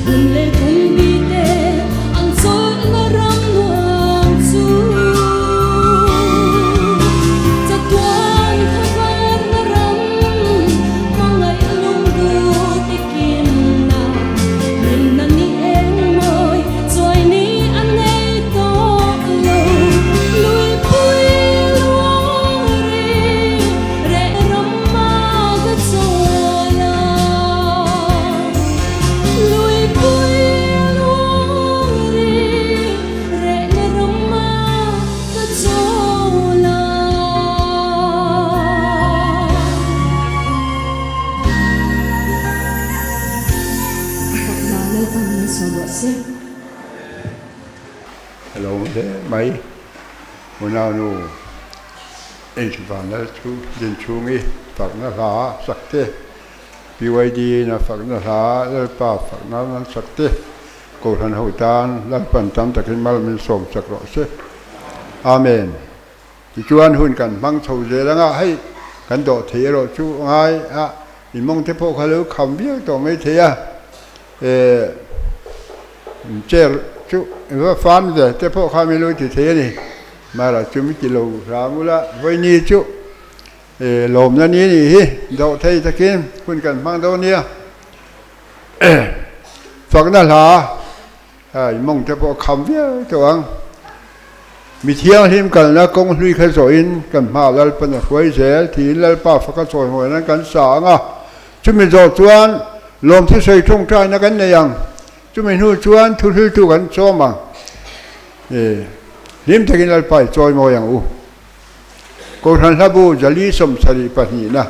Hun leh kum bi te an chawlhna ram nuam chu. Chatuan khawarna ram hmangaih lungdu te kimna hlimna ni eng mawi chuai ni a nei tawh lo. Luipui luang ri reh ram a ka chawl a. Luipui luang ri rehna ram a ka chawl a. A fakna Lalpan min sawi rawh se. A lo hle mai. Unau-nu Inchvanal chu Dinchhungi fakna hla sak te, PYD-in a fakna hla Lalpa fakna nan sak te, Kohhran ho tan Lalpan tam takin mal min sawm sak rawh se. Amen. Tichuan hun kan hmang chho zel anga hei kan dawh thei erawh chu ngai a, i mawng te pawh kha lo kham viau tawh mai thei a, eh chair chu va fan ve te pawh kha min lo ti thei a ni. Mara chu mi ti lo hram ula vawiini chu eh lawmna ni anih hi dawh thei takin hun kan hmang dawn nia. Fakna hla. Hei mawng te pawh a kham viau tawh ang. Mi thianghlim kalna kawng hlui kha zawhin kan hmaah Lalpan a hruai zel tiin Lalpa faka chawi hmuh nan kan sa ang a. Chumi zawh chuan lawmthu sawi tawngtaina kan nei ang. Chumi hnu chuan thuhriltu kan chawm ang. Hlim takin Lalpa i chawi mawi ang u. Kohhran Hlabu Jali 72 na.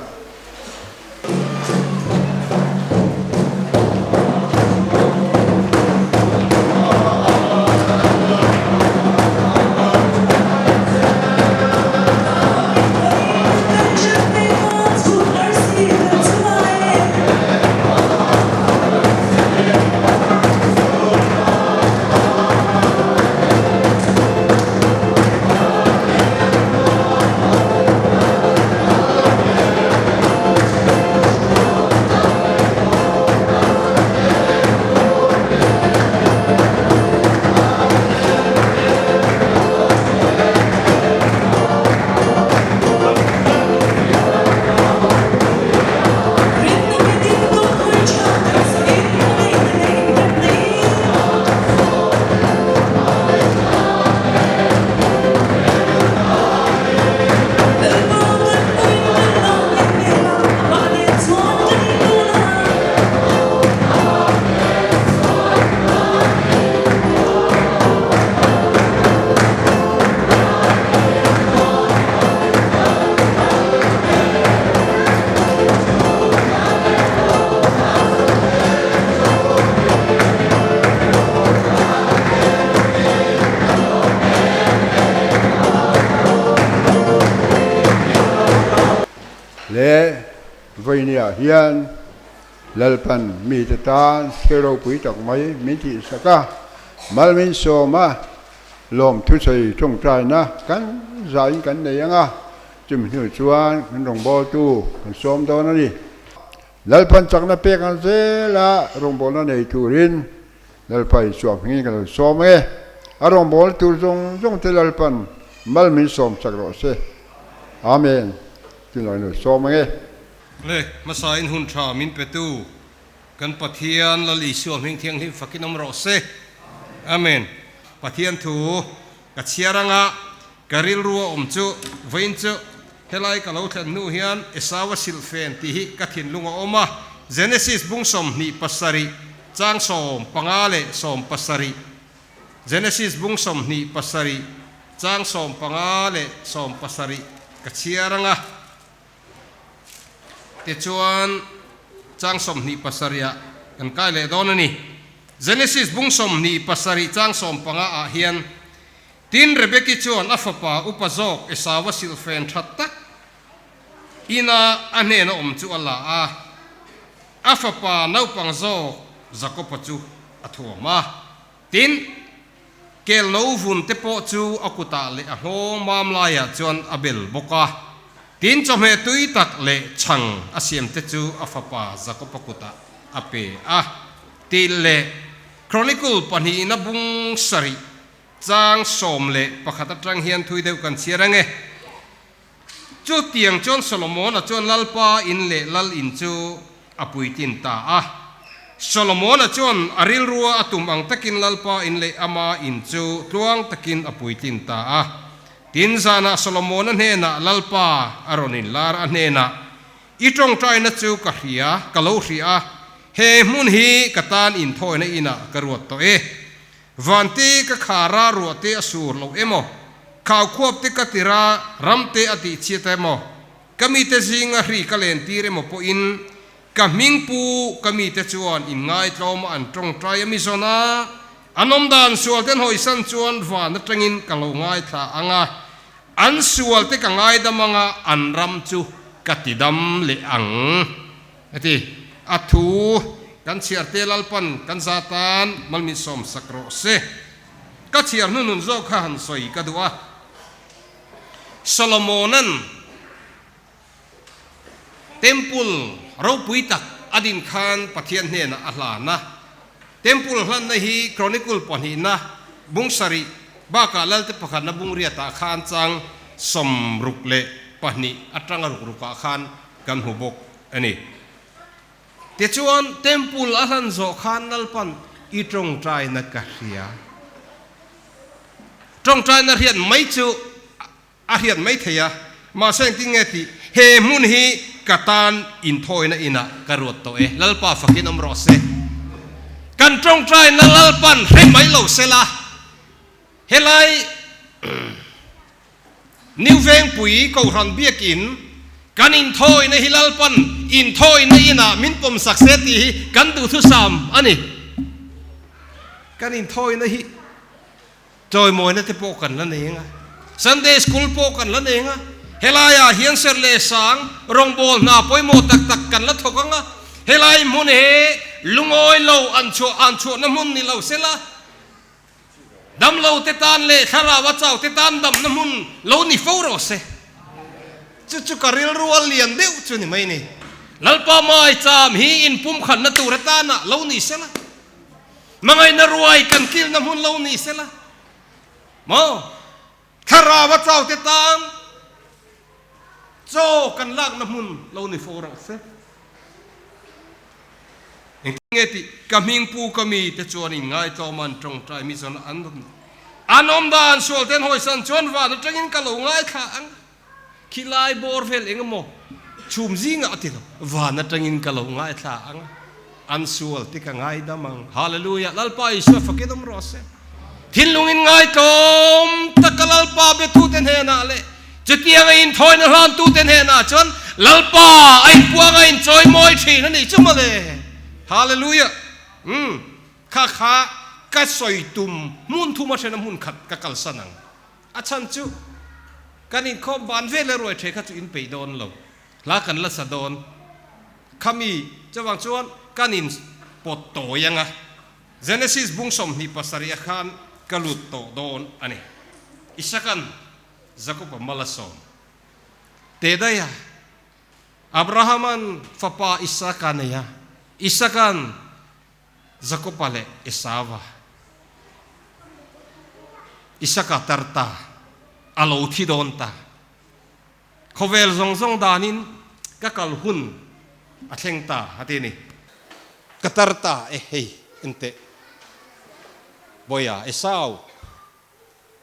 Le vawinia hian Lalpan mite tan thil ropui tak mai min tihsak a, mal min sawm a, lawmthusawi tawngtaina kan zain kan nei ang a, chumi hnu chuan kan rawngbawltu kan sawm dawn a ni. Lalpan chakna pek ang zela rawngbawlna nei turin Lalpa i chuah hmingin ka lo sawm e. A rawngbâwl tur zawng zawng te Lalpan mal min sawm chak rawh se. Amen. Tunah in lo sawm ang e. Le, hmasain hun tha min petu kan Pathian Lal Isua hming thianghlim fakin awm rawh se. Amen. Pathian thu ka chhiar anga ka rilru a awm chu vawiin chu helai ka lo thlen hnu hian Esau a silhfen tih hi ka thinlung a awm a, Genesis bung 27 chang 15 leh 17 Genesis bung 27 chang 15 leh 17 ka chhiar anga tichuan chang 27 ah kan kai leh dawn a ni. Genesis bung 27 chang 15 ah hian Tin, Rebeki chuan a fapa upa zawk Esau-a silhfen tha tak ina a hnena awm chu a la a, a fapa naupang zawk Jakob-a chu a thuam a. Tin, kel no vun te pawh chu a kutah leh a nghawng mam laiah chuan a bel bawk a. Tin, chawhmeh tui tak leh chhang a siam te chu a fapa Jakob-a kutah a pe a. Tih leh. Chronicle pahnihna bung sarih chang 11 atang hian thui deuh kan chhiar ange. Chutiang chuan Solomona chuan Lalpa in leh Lal in chu a puitlin ta a. Solomona chuan a rilrua a tum ang takin Lalpa in leh ama in chu tluang takin a puitlin ta a. Tin zanah Solomona hnenah Lalpa a rawn inlar a hnenah, I tawngtaina chu ka hria, ka lo hria a, he hmun hi ka tan inthawina inah ka ruat tawh e. Vante ka khara ruahte a sur lo emaw, khaukhuapte ka tira ramte a tihchhiat emaw, ka mite zinga hri ka lentir emaw pawhin ka hmingpu ka mite chuan inngaitlawma an tawngtai a mi zawn a, an awmdan sualten hawisan chuan van atangin ka lo ngaithla ang a, an sualte ka ngaidam ang a, an ram chu ka tidam leh ang. Heti a thu kan chhiar te Lalpan kan za tan malmin sawm sak rawh se. Ka chhiar hnunun zawk kha han sawi ka duh a. Solomona'n Temple ropui tak a din khan Pathian hnenah a hlan a. Temple hlanna hi Chronicle pahnihna bung sarih bakah Lalte pakhatna bung riatah khan chang 62 atanga ruk rukah khan kan hmu bawk a ni. Tichuan, Temple a hlan zawh khan Lalpan i tawngtaina ka hria. Tawngtaina hriat mai chu a hriat mai thei a, mahse engtin nge tih? He hmun hi ka tan inthawina inah ka ruat tawh e, Lalpa fakin awm rawh se. Kan tawngtaina Lalpan hre mai lo sela, helai New Vengpui Kohhran Biakin kan inthawina hi Lalpan inthawina inah min pawm sak se tih hi kan duhthusam a ni. Kan inthawina hi chawimawina te pawh kan la nei ang a, Sunday School pawh kan la nei ang a, helaiah hian serh leh sang rawngbâwl hna pawimawh tak tak kan la thawk ang a, helai hmun he lungawi lo an chhuah an chhuahna hmun ni lo sela, Damlo te tan leh thlarau a chau te tan damna hmun lo ni fo rawh se. Chu chu ka rilru a lian deuh chu ni mai ni. Lalpa Maicham hi inpumkhatna tur atana lo ni sela. Hmangaihna ruai kan kilna hmun lo ni sela. Maw? Thlarau a chau te tan chaw kan lakna hmun lo ni fo rawh se. Engtin nge tih ka hming pu ka mi te chuan in ngaitlawm an tawngtai mi chuan an an awm dan sual ten hawisan chuan van atangin ka lo ngaithla ang khilai bawr vel eng emaw chhum zingah a ti lo van atangin ka lo ngaithla ang an sual te ka ngaidam ang hallelujah Lalpa Isua fakin awm rawh se. Thinlungin ngaitlawm taka Lalpa betute hnenah leh chutianga inthawina hlantute hnenah chuan Lalpa a inpuanga inchawi mawi thin a nih chu mawle. Hallelujah! Umm, kha kha ka sawi tum hmun thuma hrena hmun khat ka kalsan ang. A chhan chu kan inkhawm ban vel e ruai the kha chu in peih dawn lo. Hla kan la sa dawn. Khami chuvang chuan kan in pawt tawi ang a. Genesis bung 27 a khan ka lut tawh dawn a ni. Isakan Jakob-a mal a sawm. Te daih a, Abraham-a'n fapa Isaka a nei a, Isakan Jakob-a leh Esau-a. Isaka tar ta, a lo thi dawn ta. Khawvel zawng zawng danin ka kal hun a thleng ta a ti a ni. Ka tar ta e hei enteh Bawiha Esau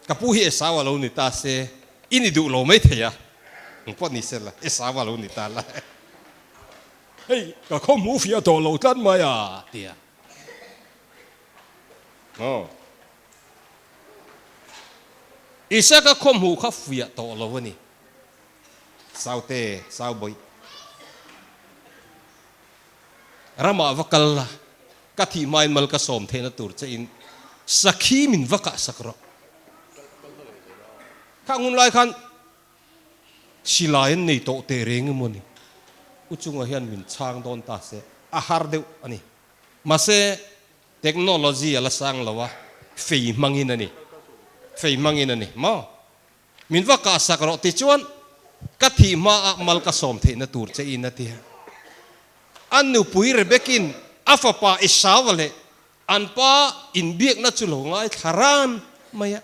ka pu hi Esau a lo ni ta se i ni duh lo mai thei a engpawh ni se la Esau a lo ni ta la hei ka khaw hmuh fiah tawh lo tlat mai a ti a aw. Isaka khaw hmuh kha fuiah tawh lo a ni. Saute, Saubawih. Ramah va kal la, ka thih hmain mal ka sawm theihna tur che in sakhi min va kah sak rawh. Kha ngun lai khan silai an nei tawh teh reng emaw ni? U chungah hian min chhang dawn ta se, a har deuh a ni. Mahse, Technology a la sang lo a, fei hmangin a ni. Fei hmangin a ni maw? Min va kah sak rawh tichuan ka thih hmaah mal ka sawm theihna tur che in a ti a. A nupui Rebekin a fapa Esau-a leh An pa inbiakna chu lo ngaithla ran mai a.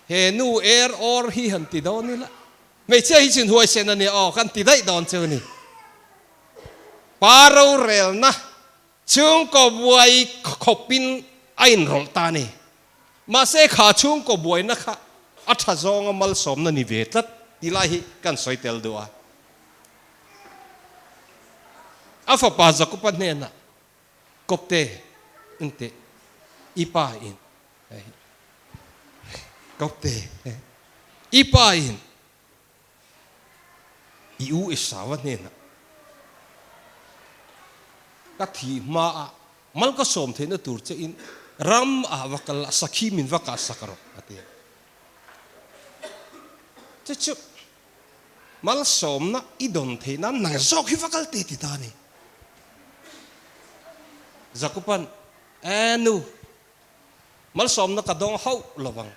He nu er awr hi han ti dawn ila, hmeichhia hi chin huaisen a nia aw, kan ti daih dawn chu a ni. Pa rorelna chhungkaw buai khawpin a inrawlh ta a ni. Mahse kha chhungkaw buaina kha a tha zawnga malsawmna ni ve tlat tih lai hi kan sawi tel duh a. A fapa Jakoba hnenah, Kawpte, engteh i pa in Kawpte, i pa in i u Esau-a hnenah ka thih hmaah mal ka sawm theihna tur che in ram ah va kal la, sakhi min va kah sak rawh, a ti a. Chu chu malsawmna i dawn theih nan nang zawk hi va kal teh ti ta a ni. Jakoban, Aa nu, malsawmna ka dawng hauh lo vang.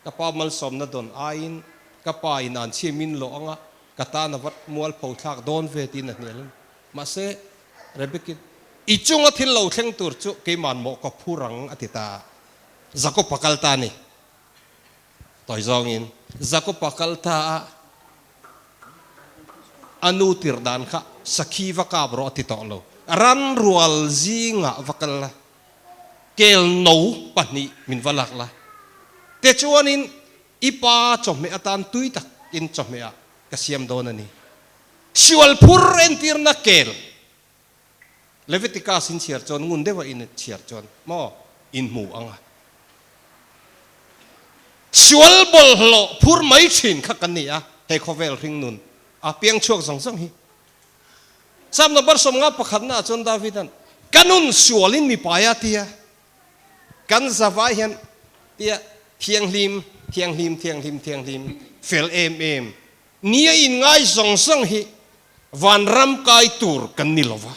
Ka pa malsawmna dawn aiin ka pa in an chhia min lawh anga ka tan a vat mualpho thlak dawn ve tiin a hnial a ni. Mahse, Rebecca-in, I chunga thil lo thleng tur chu keiman mawh ka phur ang a ti ta a. Jakob-a kal ta a ni. Tawi zawngin Jakob-a kal ta a, a nu tir dan kha sakhi va kap rawh a ti tawh lo. Ran rual zingah va kal la. Kel no pahnih min va lak la. Tichuanin i pa chawhmeh atan tui takin chawhmeh ah ka siam dawn a ni. Sual phur entirna kel Leviticus in chhiar chuan ngun deuha in chhiar chuan maw in hmu ang a. Sual bawlhhlawh phur mai thin kha kan ni a, he khawvel hringnun a piang chhuak zawng zawng hi. Psalm number 50 pakhatna ah chuan David-a'n, Ka nun sualin mi pai a tia, kan zavai hian tia thianghlim, thianghlim, thianghlim, thianghlim, fel em em, nia inngai zawng zawng hi vanram kai tur kan ni lova.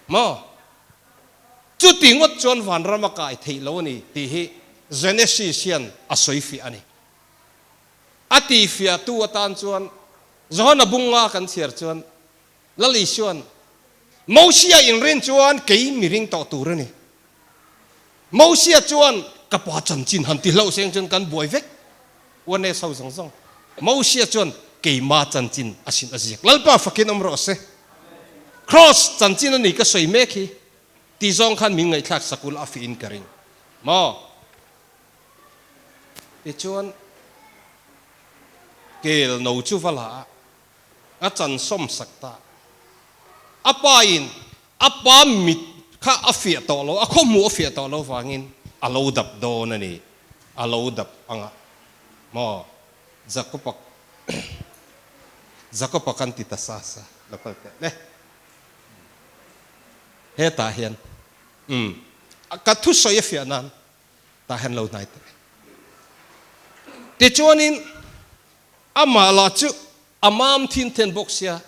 Maw? Chuti ngawt chuan vanram a kai theih lo a ni tih hi Genesis hian a sawi fiah a ni. A tihfiahtu atan chuan Johana bunga kan chhiar chuan Lal Isua'n, Mosia inrin chuan kei mi ring tawh tur a ni. Mosia chuan ka pa chanchin han ti hlauh seng chuan kan buai vek. Uanes ho zawng zawng. Mosia chuan keima chanchin a sin a ziak. Lalpa fakin awm rawh se. Kraws chanchin a ni ka sawi mek hi ti zawng khan min ngaihthlak sakul a fihin ka ring. Maw? Tichuan kel no chu va la a, a chan sawm sak ta. A pa in a pa mit kha a fiah tawh lo, a khawhmuh a fiah tawh lo vangin a lo dap dawn a ni, a lo dap ang a maw? Jakob-a Jakob-a kan ti ta sa sa, lo kal teh le. Hetah hian umm ka thusawi a fiah nan tah hian lo hnai teh. Tichuanin amah lah chu a mam thin then bawk sia,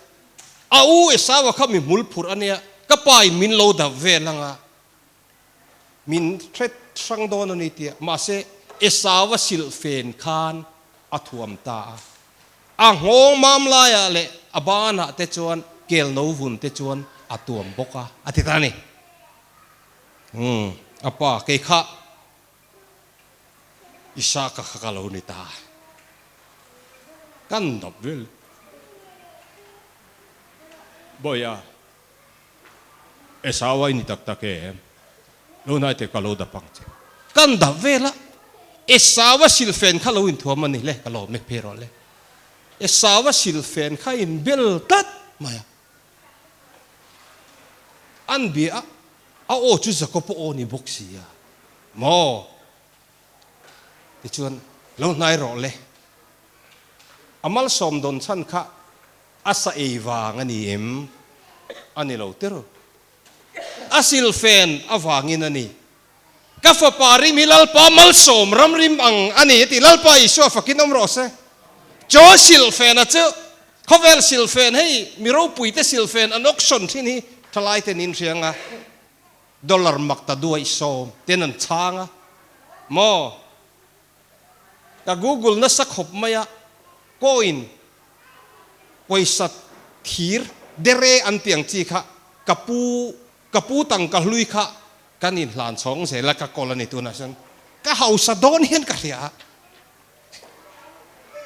a u Esau-a kha mi hmul phurh a nia, ka pa in min lo dap vel anga min hret hrang dawn a ni tia, mahse Esau-a silh fen khan a thuam ta a. A nghawng mam laiah leh a banah te chuan kel no vun te chuan a tuam bawk a, a ti ta a ni. Umm, a pa, kei kha Isaka kha ka lo ni ta. Kan dap vel. Bawiha, Esau a i ni tak tak em? Lo hnai teh ka lo dap ang che. Kan dap vel a, Esau a silfen kha lo inthuam a ni le, ka lo mek phei rawh le. Esau a silfen kha inbel tlat mai a. An bia a, a aw chu Jakob-a aw ni bawk si a, Maw? Tichuan, Lo hnai rawh le. A malsawm dawn chhan kha a sa ei vang a ni em? A ni lo tir. A silfen avangin a ni. Ka fapa rim hi Lalpa malsawm ram rim ang a ni a ti. Lalpa Isua fakin awm rawh se. Chaw silfena chu khawvel silfen hei mi ropuite silfen an auction thin hi thalai ten in hria anga dollar mak ta duaih sawm ten an chhang a maw? Ka google nasa khawp mai a coin pawisa thir dere an tih ang chi kha. Ka pu, ka pu tangka hlui kha kan inhlan chhawng zel a, ka kawl a ni tunah chuan ka hausa dawn hian ka hria a.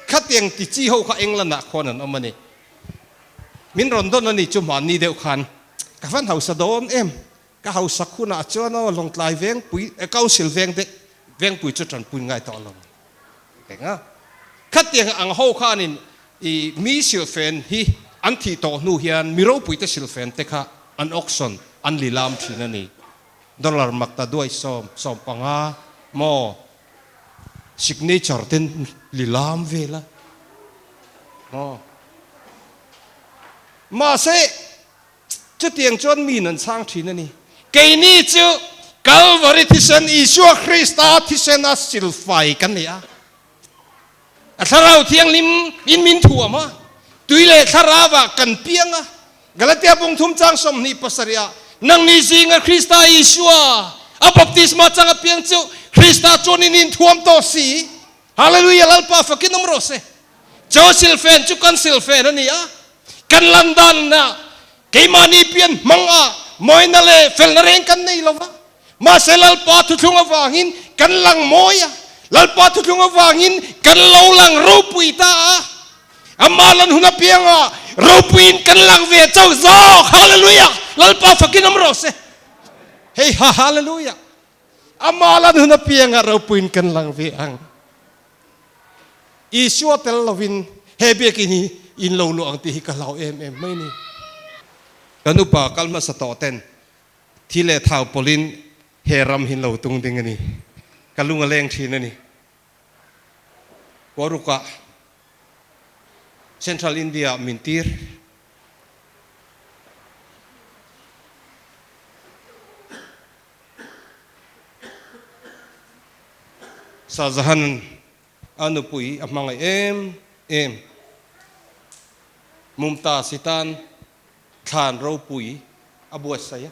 Khatiang ti chi ho kha England ah khuan an awm a ni. Min rawn dawn a ni chu hmanni deuh khan ka van hausa dawn em, ka hausak hunah chuan aw Lawngtlai vengpui, Council veng te vengpui chu tanpui ngai tawh lo ang a. Khatiang ang ho khanin i mi silhfen hi an thih tawh hnu hian mi ropuite silhfen te kha an auction an lilam thin a ni. Dollar makta duai sawm, 15 maw Signature ten lilam vel a maw? Mahse, chutiang chuan mi nan chhang thin a ni. Keini chu Kalvari thisen, Isua Krista thisena silfai kan ni a. A Thlarau Thianghlim in min thuam a, tui leh thlarauah kan piang a. Galatia bung thum chang 27 ah, Nangni zinga Krista Isua a baptisma chang a piang chu Krista chuan in inthuam tawh si. Hallelujah Lalpa fakin awm rawh se. Chaw silfen chu kan silfen a ni a, kan lan danna keimahni pian hmang a mawina leh felna reng kan nei lo va. Mahse Lalpa thuthlung avangin kan lang mawi a, Lalpa thuthlung avangin kan lo lang ropui ta a, Amah lan hun apianga ropuiin kan lang ve chauh zawk. Hallelujah! Lalpa fakin awm rawh se. Hei ha hallelujah! Amah lan hun apianga ropuiin kan lang ve ang. Isua tel lovin he biakin hi in lo luah ang tih hi ka hlau em em mai ni. Kan upa kal hmasa tawh ten Thi leh thau pawlhin he ram hi lo tung ding a ni. Ka lung a leng thin a ni. Kuarukah Central India ah min tir. Shahjahan a nupui a hmangaih em em. Mumtaz hi tan Thlan ropui a buatsaih a,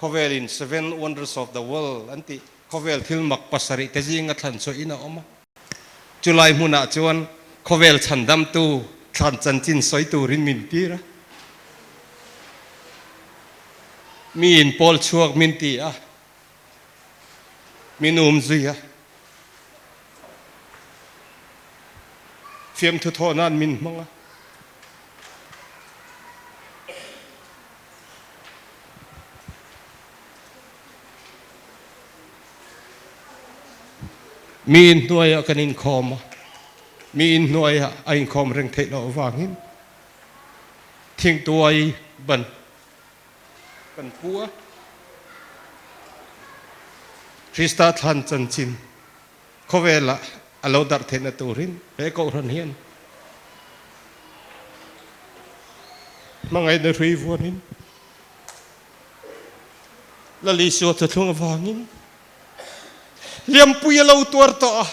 khawvelin Seven Wonders of the World an tih khawvel thil mak pasarih te zinga thlan chhuah in a awm a. Chulai hmunah chuan khawvel chhandamtu thlan chanchin sawi turin min tir a. Miin pawl chhuak min ti a, min um zui a, fiamthu thawh nan min hmang a. Mi inhnuaiah kan inkhawm a, mi inhnuaiah a inkhawm reng theih loh avangin thingtuai ban kan pu a. Krista thlan chanchin Khawvelah a lo darh theihna turin he kohhran hian hmangaihna hrui vuanin Lal Isua thuthlung avangin hliampui a lo tuar tawh a.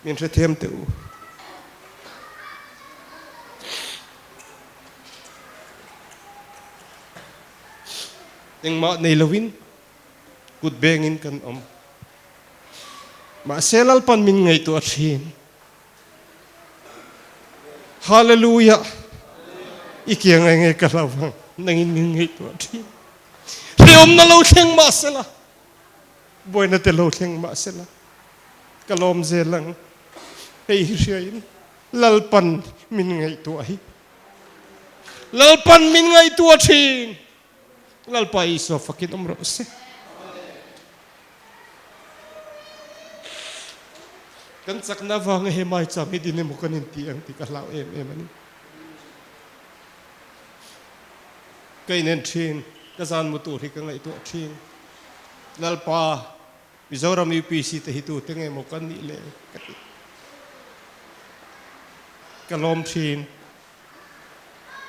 Min hrethiam teh u. Engmah nei loin kut bengin kan awm. Mahse Lalpan min ngaihtuah thin. Hallelujah! I kiang eng nge ka hlau vang nangin min ngaihtuah thin. Hreawmna lo thleng mahsela, buaina te lo thleng mahsela, ka lawm zel ang. Hei hi hriain Lalpan min ngaihtuah hi. Lalpan min ngaihtuah thin. Lalpa Isua fakin awm rawh se. Kan chakna avanga he maicham hi din emaw kan inti ang tih ka hlau em em a ni. Ka inen thin, ka zan mu tur hi ka ngaihtuah thin. Lalpa, Mizoram UPC te hi tute nge maw kan nih le ka ti. Ka lawm thin.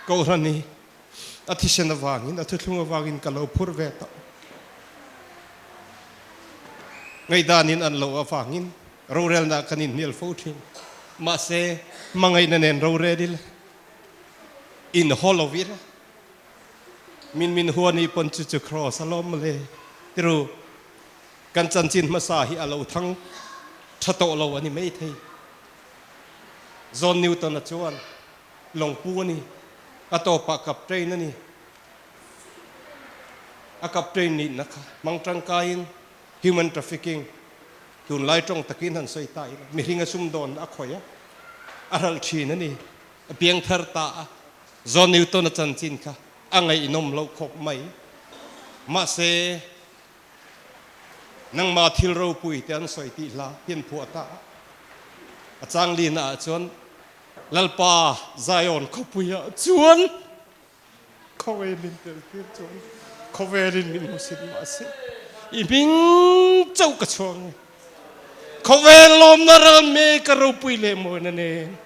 Kohhran hi a thisen avangin, a thuthlung avangin ka lo phur ve tawh. Ngaihdanin an loh avangin rorelna kan inhnial fo thin. Mahse, hmangaihna nen rorel ila, inhaw lo ila, min min huani pawn chu chu kraws a lawm mawle. Tiru, kan chanchin hmasa hi a lo thang tha tawh lo a ni maithei. John Newton-a chuan. Lawngpu a ni. A tawpah captain a ni. A captain nihna kha hmang tangkaiin human trafficking tunlai tawng takin han sawi ta ila, mihring a sumdawnna a khawih a, a hralh thin a ni. A piang thar ta a, John Newton-a chanchin kha a ngaihnawm loh khawp mai. Mahse, nangma thil ropui te an sawi tih hla hian phuah ta a. A changlina ah chuan Lalpa Zion khawpuiah chuan khawvel min tel tir chuan khawvelin min hmusit mahse i hming chauh ka chhuang e. Khawvel lawmna ral mek a ropui leh mawina nen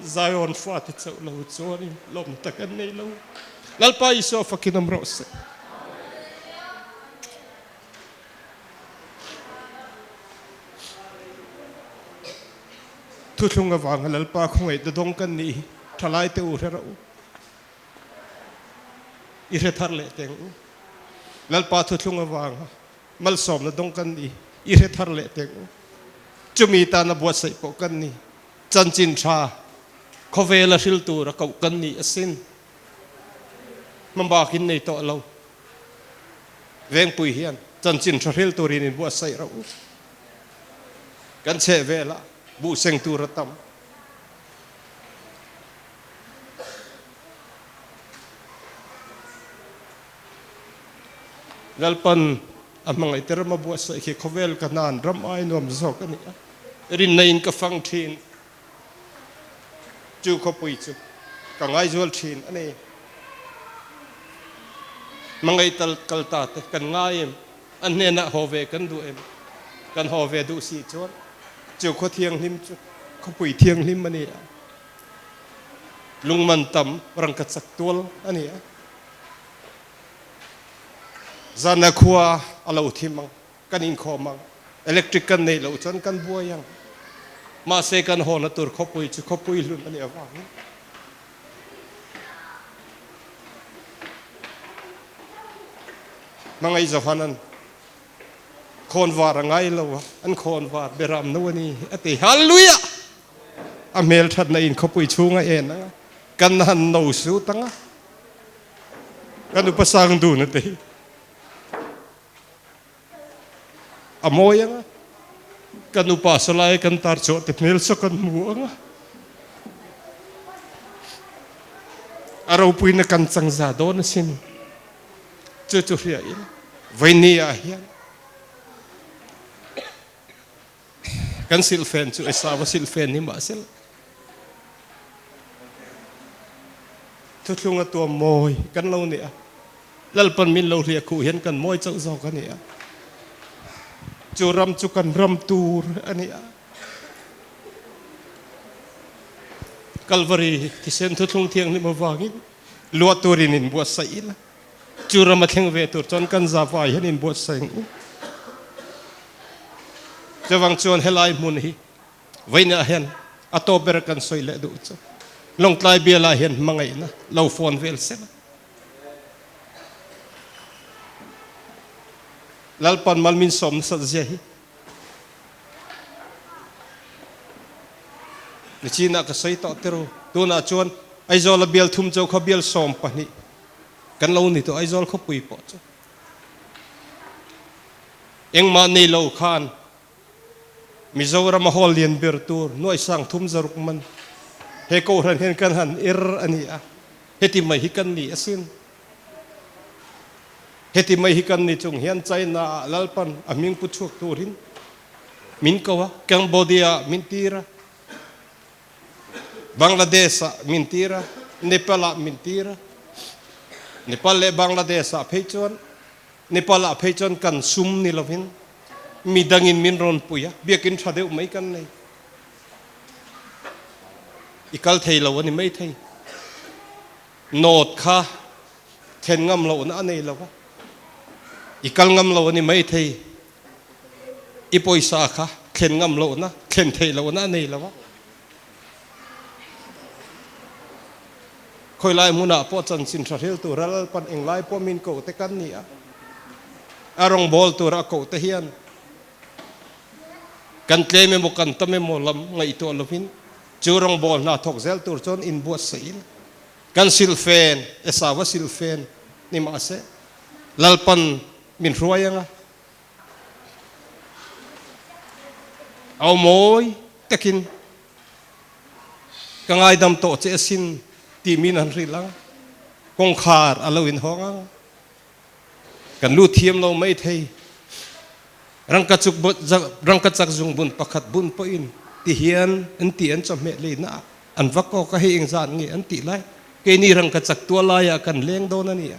Zion fate chauh lo chuanin lawmna tak an nei lo. Lalpa Isua fakin awm rawh se. Thuthlung avanga Lalpa khawngaih dawng kan nih hi thalai te u hre rawh u. I hre thar leh teng u. Lalpa thuthlung avanga malsawmna dawng kan nih i hre thar leh teng u. Chumi tana buatsaih pawh kan ni. Chanchin tha khawvela hril tura koh kan ni asin. Hmabak in nei tawh lo. Vengpui hian chanchin tha hril turin in buatsaih rawh u. Kan chheh velah buh seng tur a tam. Lalpan a hmangaih te ram a buatsaih khi khawvel ka hnan ram ai nuam zawk a ni a, rinna in ka fang thin. Chu khawpui chu ka ngaizual thin a ni. Hmangaih tal kal ta te kan ngai em? An hnenah haw ve kan duh em? Kan haw ve duh si chuan chu khaw thianghlim chu khawpui thianghlim a ni a, lungman tam rangka chak tual a ni a. Zana khua a lo thim ang, kan inkhawm ang, electric kan neih loh chuan kan buai ang. Mahse kan hawna tur khawpui chu khawpui hlun a nih avangin Hmangaih Johanan khawnvar a ngai lo a, an khawnvar beram no a ni a ti. Hallelujah! A hmel thatna in khawpui chhung a en ang a, kan han no sut ang a, kan upa sang dun a ti. A mawi ang a, kan upa sawlai kan tar chhuah te hmel saw kan hmu ang a, a ropuina kan changza dawn asin. Chu chu hria ila vaini ah hian kan silhfen chu Esau a silhfen ni mahsela Thuthlung a tuam mawi kan lo ni a, Lalpan min lo hliah khuh hian kan mawi chauh zawk a ni a. Chu ram chu kan ram tur a ni a. Kalvari thisen thuthlung thianghlim avangin luah turin inbuatsaih ila, chu ram a thleng ve tur chuan kan za vai hian inbuatsaih ang u. Chuvang chuan helai hmun hi Vawiinah hian a tawp ber kan sawi leh duh chu Lawngtlai bialah hian hmangaihna lo fawn vel sela. Lalpan mal min sawm nasat zia hi nichinah ka sawi tawh tiro. Tunah chuan Aizawl a bial thum cho kha bial 12 kan lo ni tawh Aizawl khawpui pawh chu engmah nei lo khan Mizoram a hawl lian ber tur nuai sang thum zaruk man he kohhran hian kan han er a ni a, heti mai hi kan ni asin. Heti mai hi kan ni chung hian China ah Lalpan a hming pu chhuak turin min ko a, Cambodia ah min tir a, Bangladesh ah min tir a, Nepal ah min tir a. Nepal leh Bangladesh ah phei chuan Nepal ah phei chuan kan sum ni lovin midangin min rawn pui a, biakin tha deuh mai kan nei. I kal thei lo a ni mai thei. Note kha thlen ngam lohna a nei lo a, i kal ngam lo a ni mai thei. I pawisa kha thlen ngam lohna, thlen theih lohna a nei lo a. Khawilai hmunah pawh chanchin tha hril tur a Lalpan englai pawh min koh te kan ni a, a rawngbâwl tura a koh te hian kan tlem emaw kan tam emaw lam ngaihtuah lovin. Chu rawngbâwl hna thawk zel tur chuan inbuatsaih ila, kan silhfen, Esauva silhfen ni mah se, Lalpan min hruai ang a, au mawi takin ka ngaidam tawh che asin tih min han hrilh ang a, kawngkhar a lo inhawng ang a. Kan lu thiam lo mai thei. Rangkachuk rangkachak zungbun pakhat bun pawhin ti hian an ti an chawhmeh leina ah an va kawk a hei engzat nge an tih lai keini rangkachak tual laiah kan leng dawn a nia.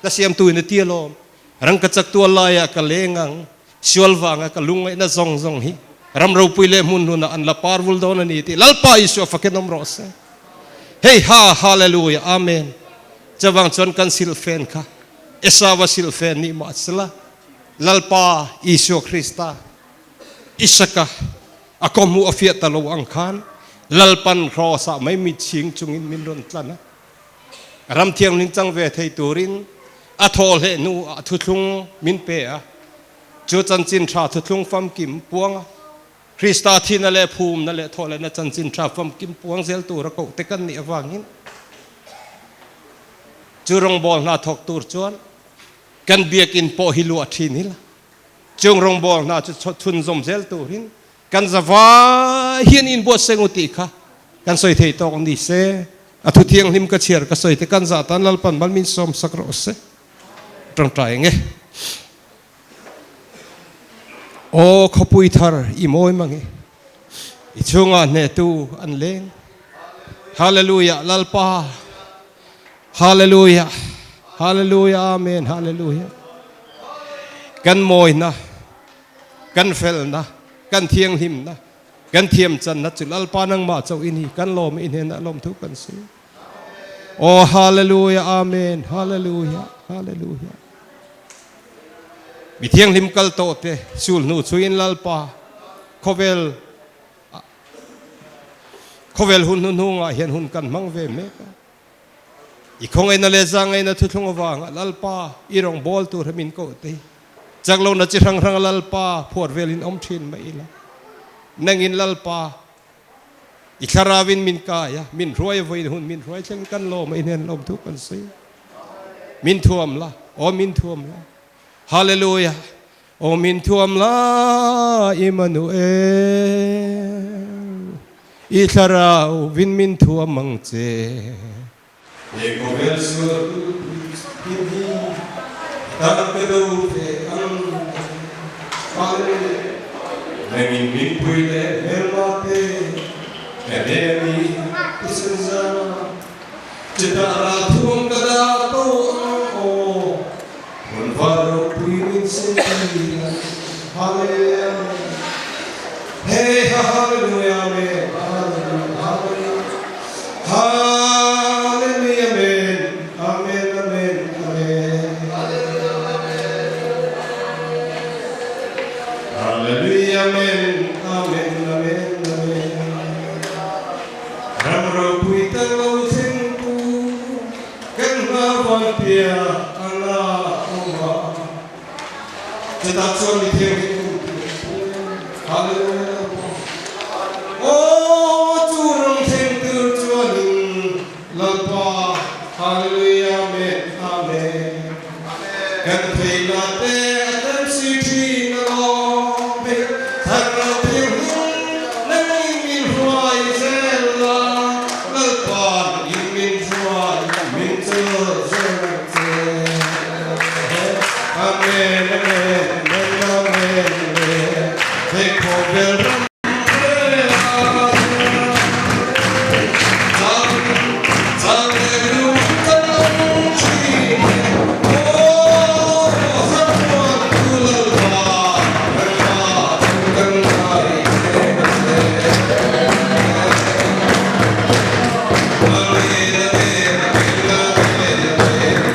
Ka siamtu in a ti alawm. Rangkachak tual laiah ka leng ang sual vanga ka lungngaihna zawng zawng hi ram ropui leh hmun hlunah an la par vul dawn a ni tih Lalpa Isua fakin awm rawh se. Hei ha Hallelujah Amen. Chuvang chuan kan silhfen kha Esauva silhfen nih mah sela Lalpa Isua Krista Isaka a kawhhmuh a fiah ta lo ang khan Lalpan Kraws-ah mai mitchhing chungin min rawn tlan a. Ram thianghlim chang ve thei turin a thawhleh hnu ah thuthlung min pe a. Chu chanchin tha thuthlung famkim puang a. Krista thihna leh phumna leh thawhlehna chanchin tha famkim puang zel tura koh te kan nih avangin chu rawngbâwl hna thawk tur chuan kan biakinn pawh hi luah thin ila, chung rawngbâwl hna chu chhunzawm zel turin kan zavai hian inbuatsaih ngu tih kha kan sawi thei tawk ni se. A thu thianghlim ka chhiar ka sawi te kan zah tan Lalpan mal min sawm sak rawh se. Tawngtai eng e. Aw khawpui thar i mawi mang e, i chhungah hnehtu an leng. Hallelujah Lalpa, Hallelujah, Hallelujah Amen, Hallelujah. Kan mawina, kan felna, kan thianghlimna, kan thiamchanna chu Lalpa nangmah chauh i ni, kan lawm i hnenah lawmthu kan sawi. Aw Hallelujah Amen Hallelujah Hallelujah Mi thianghlim kal tawh te sul hnu chuin Lalpa khawvel khawvel hun hnuhnungah hian hun kan hmang ve mek a. I khawngaihna leh zangaihna thuthlung avanga Lalpa i rawngbâwl tur hi min koh te hi chak lohna chi hrang hranga Lalpa phuar velin awm thin mai ila. Nangin Lalpa I thlarauin min kai a, min hruai a vawiin hun min hruai thleng kan lawm a, i hnen lawm thu kan sawi. Min thuam la, aw min thuam la. Hallelujah. Aw min thuam la, Immanuel. I thlarauvin min thuam ang che. He khawvel sual pui hi a tan ka do ve ang che. Hallelujah. Nangin min pui leh hmelma te ka hnem i thisen zam a, chutah ral thuam ka dah tawh ang aw. Hmun var ropui min sin tir ang. Hallelujah. Hey ha hallelujah amen hallelujah hallelujah hallelujah amen amen amen amen hallelujah amen amen amen amen ram ropui tak lo thleng tu kan hma vanpia anga awm a. Chutah chuan mi thianghlim kum tih an phu em? Hallelujah Aw chu ram thleng tur chuanin Lalpa Hallelujah Amen Amen Kan theihna te a tlem si thin alawm hei Thlarau thianghlim nangin min hruai zel la Lalpa nangin min hruai min chawlh zel ang che. Amen amen amen amen amen Hei khawvel ram Chang chang leh lung kan awm thin e Aw Samuan tu Lalpa Lalpa chu kan ngai em a che Amen amen amen amen amen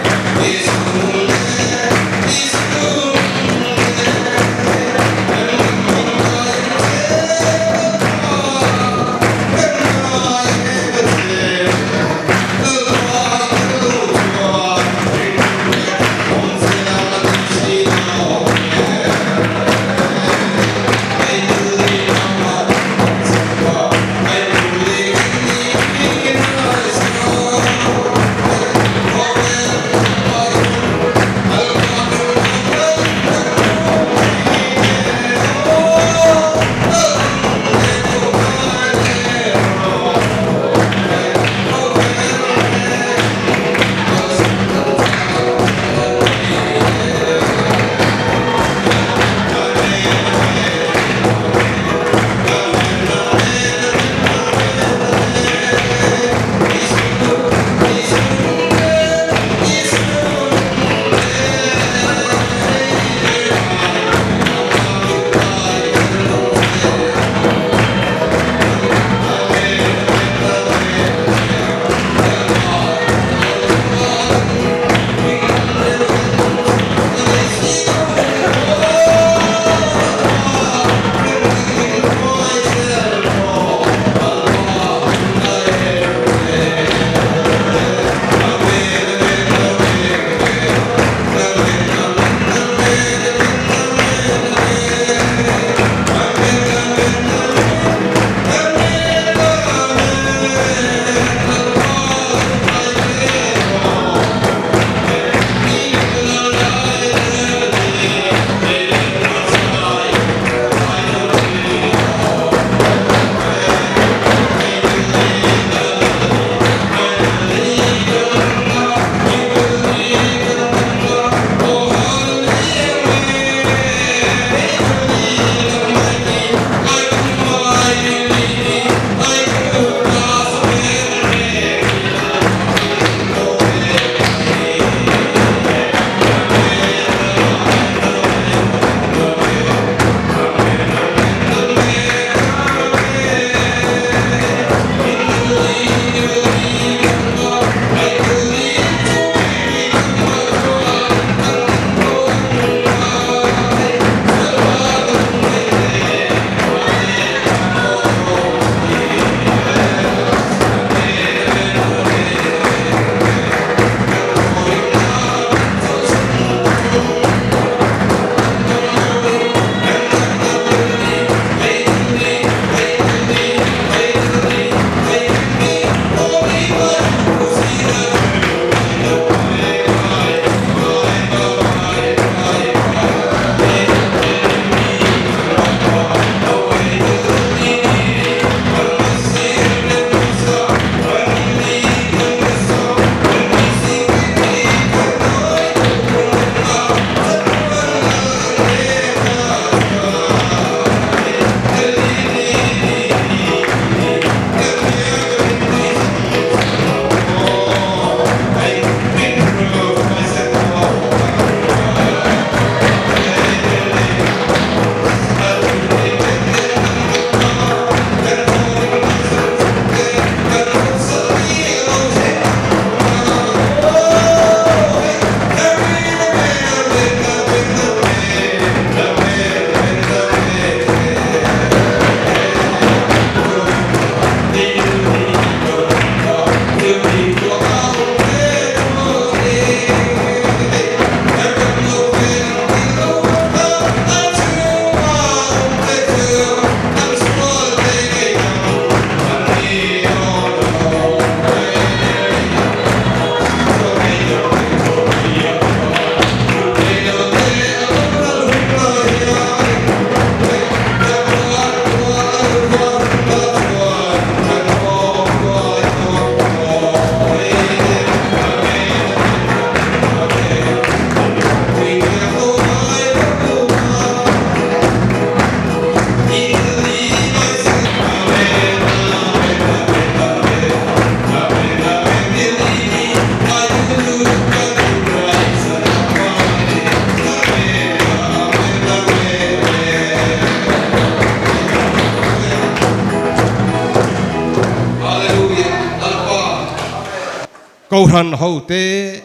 Kohhran hote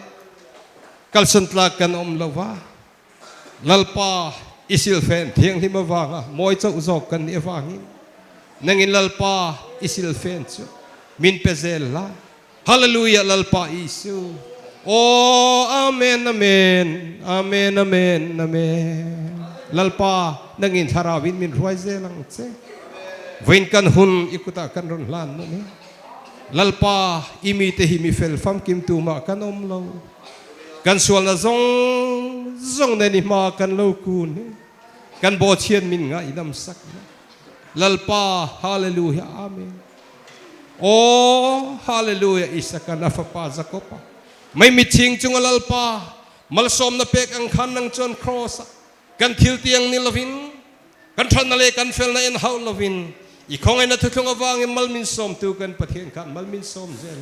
kalsan tlak kan awm lo va, Lalpa i silfen thianghlim avanga mawi chauh zawk kan nih avangin nangin Lalpa i silfen chu min pe zel la. Hallelujah Lalpa Isu Aw Amen Amen Amen Amen Amen Lalpa nangin thlarau in min hruai zel ang che Vawiin kan hun i kutah kan rawn hlan nawn e Lalpa i mite hi mi fel famkim tumah kan awm lo kan sualna zawng zawng nen i hma kan lo kun e kan bawhchhiat min ngaihdam sak la Lalpa Hallelujah Amen. Aw, Hallelujah, Isaka'n a fapa Jakob-a mei mitching chunga Lalpa malsawmna pek ang khan nang chuan Kraws-a kan thil tiang ni lovin, kan thatna leh kan felna en hauh lovin, i khawngaihna thuthlung avangin mal min sawmtu kan Pathian khan mal min sawm zel.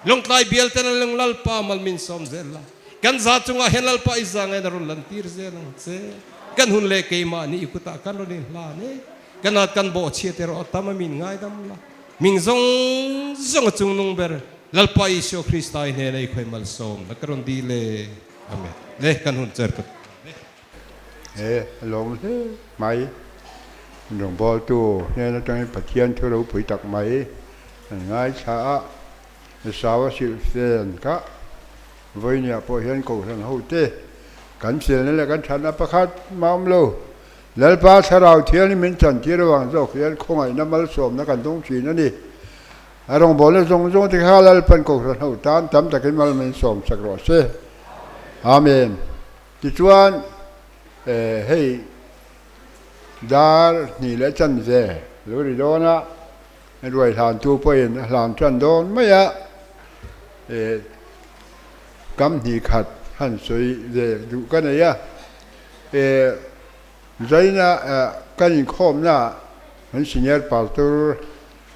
Lungtlai bial ten a lung Lalpa mal min sawm zel la, kan za chungah hian Lalpa i zangaihna rawn lantir zel ang che. Kan hun leh keimahni i kutah kan rawn inhlan e. Ka nat kan bawhchhiat erawh a tam a min ngaidam la. Hming zawng zawng a chungnung ber Lalpa Isua Krista i hnena i khawi malsawm na ka rawn dil e. Amen. Le kan hun cher ka tum e. He a lawm hle mai. Rawngbawltu hnen atangin Pathian thu ropui tak mai an ngaithla a, Esau a hrilh fen kha vawinia pawh hian Kohhran hote kan felna leh kan thatna pakhat mah awm lo. Lalpa Thlarau Thiangin min chantir avang zawk hian khawngaihna malsawmna kan dawng thin a ni. A rawngbawlna zawng zawng te kha Lalpan Kohhran ho tan tam takin mal min sawm sak rawh se. Amen. Tichuan, hei dar hnih leh chanve lo ri dawn a, ruai hlantu pawhin a hlan tan dawn mai a, kam hnih khat han sawi ve duh ka nei a. E Zaina kan inkhawmna kan senior pastor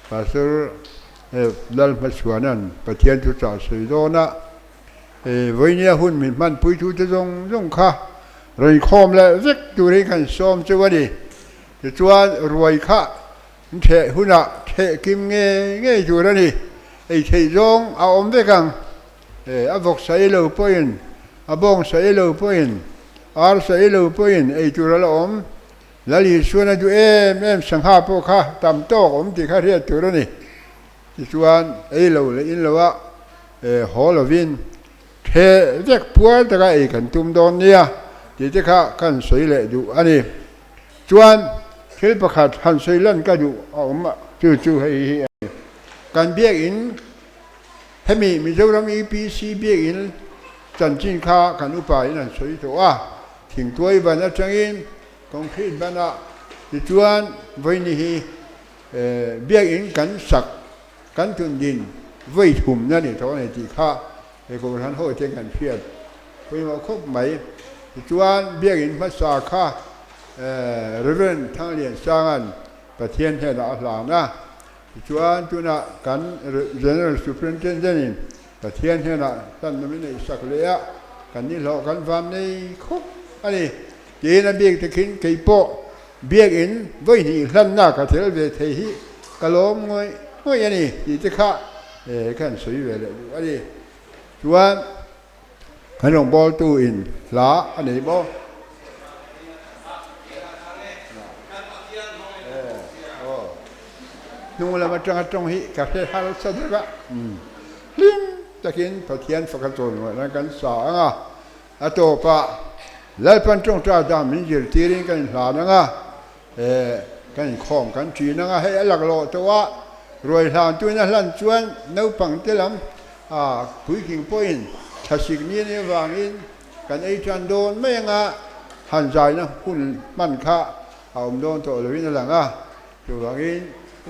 Pastor Lalhmachhuana'n Pathian chu chah sawi dawn a, e vawinia hun min hmanpui tute zawng zawng kha rawn inkhawm leh vek turin kan sawm chu a ni. Tichuan ruai kha an theh hunah theh kim nge ngei tur a ni. Ei theih zawng a awm vek ang. E, a vawk sa ei lo pawhin, a bawng sa ei lo pawhin, ar sa ei lo pawhin ei tur a la awm. Lal Isuan a duh em em sangha pawh kha tam tawk awm tih kha hriat tur a ni. Tichuan, ei lo leh in lo a, e, haw lovin the vek puar taka ei kan tum dawn nia tih te kha kan sawi leh duh a ni. Chuan, thil pakhat han sawi lan ka duh a awm a, chu chu hei hi a ni. Kan biakinn Hemi Mizoram UPC biakinn chanchin kha kan upa in an sawi tawh a, thingtuai ban atangin concrete banah tichuan vawiini hi biakinn kan sak kan tundin vawi thumna ni tawh a ni tih kha he Kohhran ho te kan hriat pawimawh khawp mai. Tichuan biakinn hmasa kha Rev. Thangliansanga'n Pathian hnenah a hlan a. Tichuan tunah kan General Superintendent-in Pathian hnenah hlanna min neih sak leh a, kan nihlawh kan van nei khawp a ni. Tiin a bik takin kei pawh biakinn vawihnih hlanna ka tel ve thei hi ka lawm ngawih ngawih a ni tih te kha kan sawi ve leh duh a ni. Chuan Kan rawngbawltu in hla a nei maw? Hnung lam atanga tawng hi ka hre harsa deuh a. Hlim takin Pathian faka chawimawi nan kan sa ang a, a tawpah Lalpan tawngtai dan min zirtirin kan inhlan ang a, kan inkhawm kan ṭin ang a, hei a laklawh tawh a, ruai hlantuin a hlan chuan naupang te lam A puitling pawhin thlasik ni a nih avangin kan ei tan dawn mai anga han zaina hun hman kha a awm dawn tawh loin a lang a, chuvangin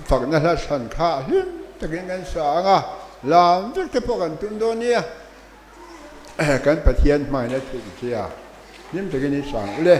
fakna hla chhan kha hlim takin kan sa ang a, lam vek te pawh kan tum dawn nia. Kan Pathian hmaina thuk che a, hlim takin i sang ule.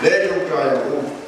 Le tawngtai ang u.